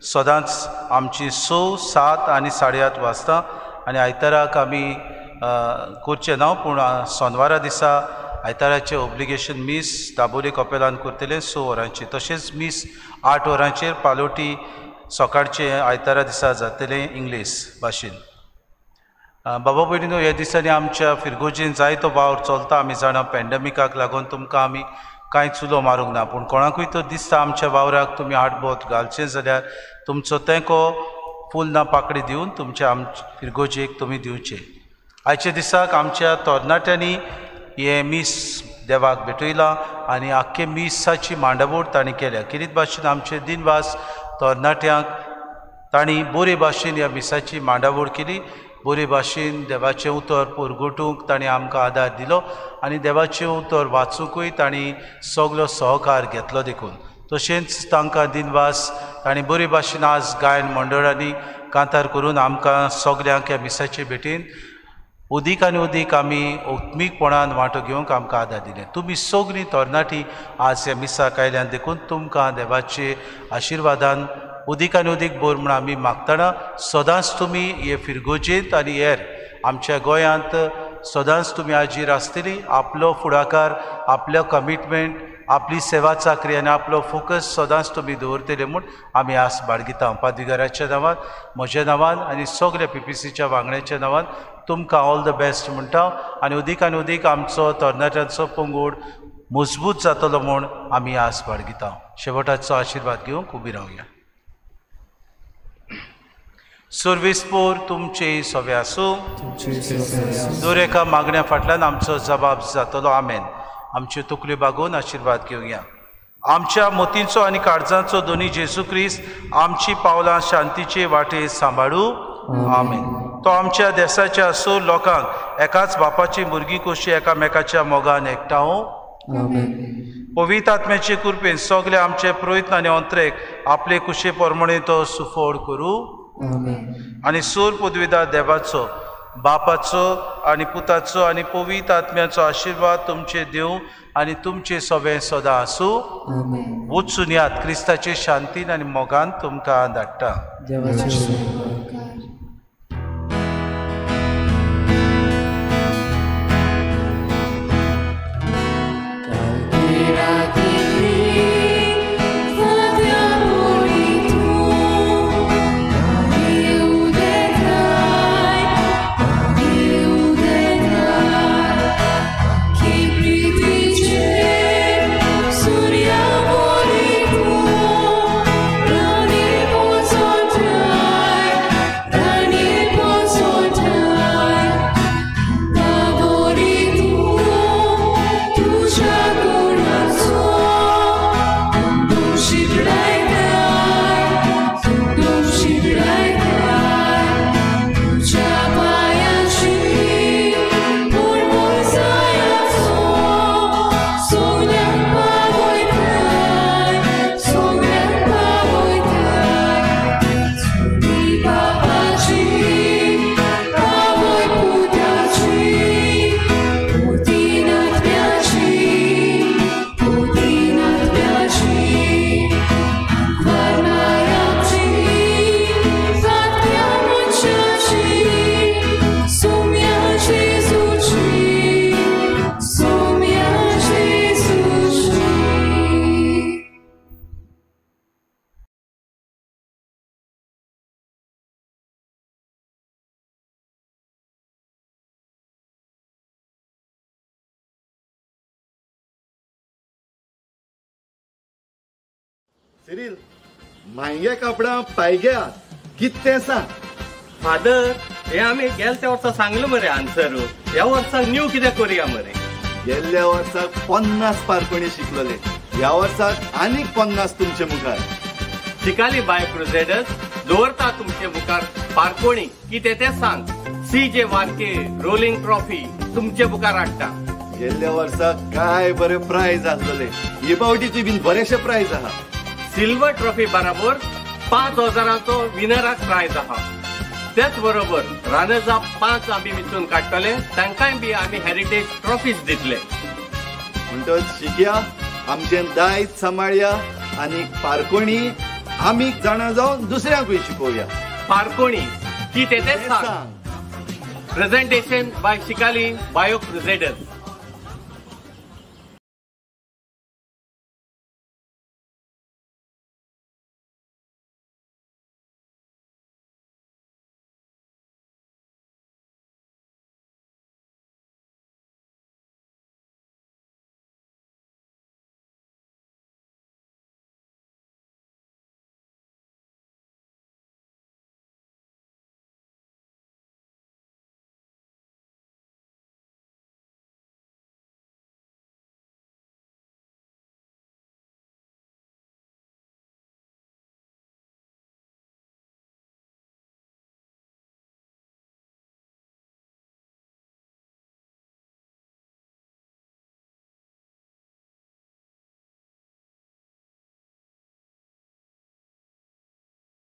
सदांच आमची 6, 7 आनी 8:30 वाजता आनी आयताराक आमी करचें ना, पूण सोनवारा दिसा आयताराचें ओब्लिगेशन मीस दाबोली कॉपेलान करतले 6 वरांचेर. तशेंच मीस 8 वरांचेर पालोटी सकाळचें आयतारा दिसा जातलें इंग्लीश भाशेन. बाबा भयणीनो, ह्या दिसांनी आमच्या फिरगोजेन जायतो वावर चलता. आमी जाणा पॅन्डेमिकाक लागून तुमकां आमी कांय चुलो मारूंक ना, पूण कोणाकूय तर दिसता आमच्या वावराक तुमी हातबोट घालचें जाल्यार तुमचो तेंको फूल ना पाकडी दिवन तुमच्या आमच्या फिरगोजेक तुमी दिवचें. आयच्या दिसाक आमच्या तरणाट्यांनी हें मीस देवाक भेटयलां आनी आख्खे मिसाची मांडावळ तांणी केल्या. किरीत भाशेन आमचे दिनवास तरणाट्यांक तांणी बरे भाशेन ह्या मिसाची मांडावळ केली. बरे भाशेन देवाचें उतर परगटूंक तांणी आमकां आदार दिलो आनी देवाचें उतर वाचुंकूय तांणी सगलो सहकार घेतलो. देखून तशेंच तांकां दिनवास तांणी बरे भाशेन आज गायन मंडळांनी कांतार करून आमकां सगल्यांक ह्या मिसाचे भेटीन उदीक आनी उदीक आमी आत्मीकपणान वांटो घेवंक आमकां आदार दिले. तुमी सगळीं तरणाटी आज ह्या मिसाक आयल्यान देखून तुमकां देवाचे आशिर्वादान उदीक आनी उदीक बोर म्हूण आमी मागतना सदांच तुमी हे फिरगोजेंत आनी हेर आमच्या गोंयांत सदांच तुमी हाजीर आसतली. आपलो फुडाकार, आपलो कमिटमेंट, आपली सेवा चाकरी आनी आपलो फोकस सदांच तुमी दवरतले म्हूण आमी आस बाळगिता. पादविगाराच्या नांवान, म्हज्या नांवान आनी सगल्या PPCच्या वांगड्यांच्या नांवान तुमकां ऑल the best म्हणटा आनी उदीक आनी उदीक आमचो तरणाट्यांचो पंगड मजबूत जातलो म्हूण आमी आस बाळगिता. शेवटाचो आशिर्वाद घेवंक उबी रावया. सर्वेस्पोर तुमचे सवे आसूं. दर एका मागण्या फाटल्यान आमचो जबाब जातलो. आमेन. आमच्यो तकल्यो बागोवन आशिर्वाद घेवया. आमच्या मोतींचो आनी काळजांचो दोनी जेजू क्रिस्त आमची पावलां शांतीचे वाटे सांबाळू. आमेन. तो आमच्या देसाच्या सो लोकांक एकाच बापाची भुरगीं कशी एकामेकाच्या मोगान एकठांव. पवित्र आत्म्याचे कृपेन सगळे आमचे प्रयत्न आनी अंतरेक आपले कुशे प्रमाणे तो सुफळ करूं. आनी सूर पदवीदार देवाचो, बापाचो आनी पुताचो आनी पवित्र आत्म्याचो आशिर्वाद तुमचे देव आनी तुमचे सगळे सदां आसूं. वचून यात क्रिस्ताचे शांतीन आनी मोगान तुमकां धाडटा. Surya सिरील, मायगे कापडां पायग्या कितें सांग. फादर, हे आमी गेल्या वर्सा सांगलें मरे आन्सर. ह्या वर्सा न्यू कितें करुया मरे. गेल्ल्या वर्साक 50 पारकोणी शिकलोले, ह्या वर्साक आनीक 50 तुमचे मुखार. शिकाली बाय क्रुझेडर्स दवरता तुमचे मुखार पारकोणी कितें तें सांग. सी.जे. वार्के रोलिंग ट्रॉफी तुमचे मुखार हाडटा. गेल्ल्या वर्साक काय बरे प्रायज आसलेले, हे फावटीची बीन बरेशे प्रायज आहा. सिल्वर ट्रॉफी बराबर 5,000 विनराक प्रायज आहा. तेच बरोबर रनर्स अप 5 आमी वेंचून काडटले, तांकांय बी आमी हेरिटेज ट्रॉफीज दितले. म्हणटच शिकया, आमचें दायज सांबाळया आनी पारकोणी आमी जाणा जावन दुसऱ्यांकूय शिकोवया. पारकोणी कितें तें सांग. Presentation by Shikali bio crusaders.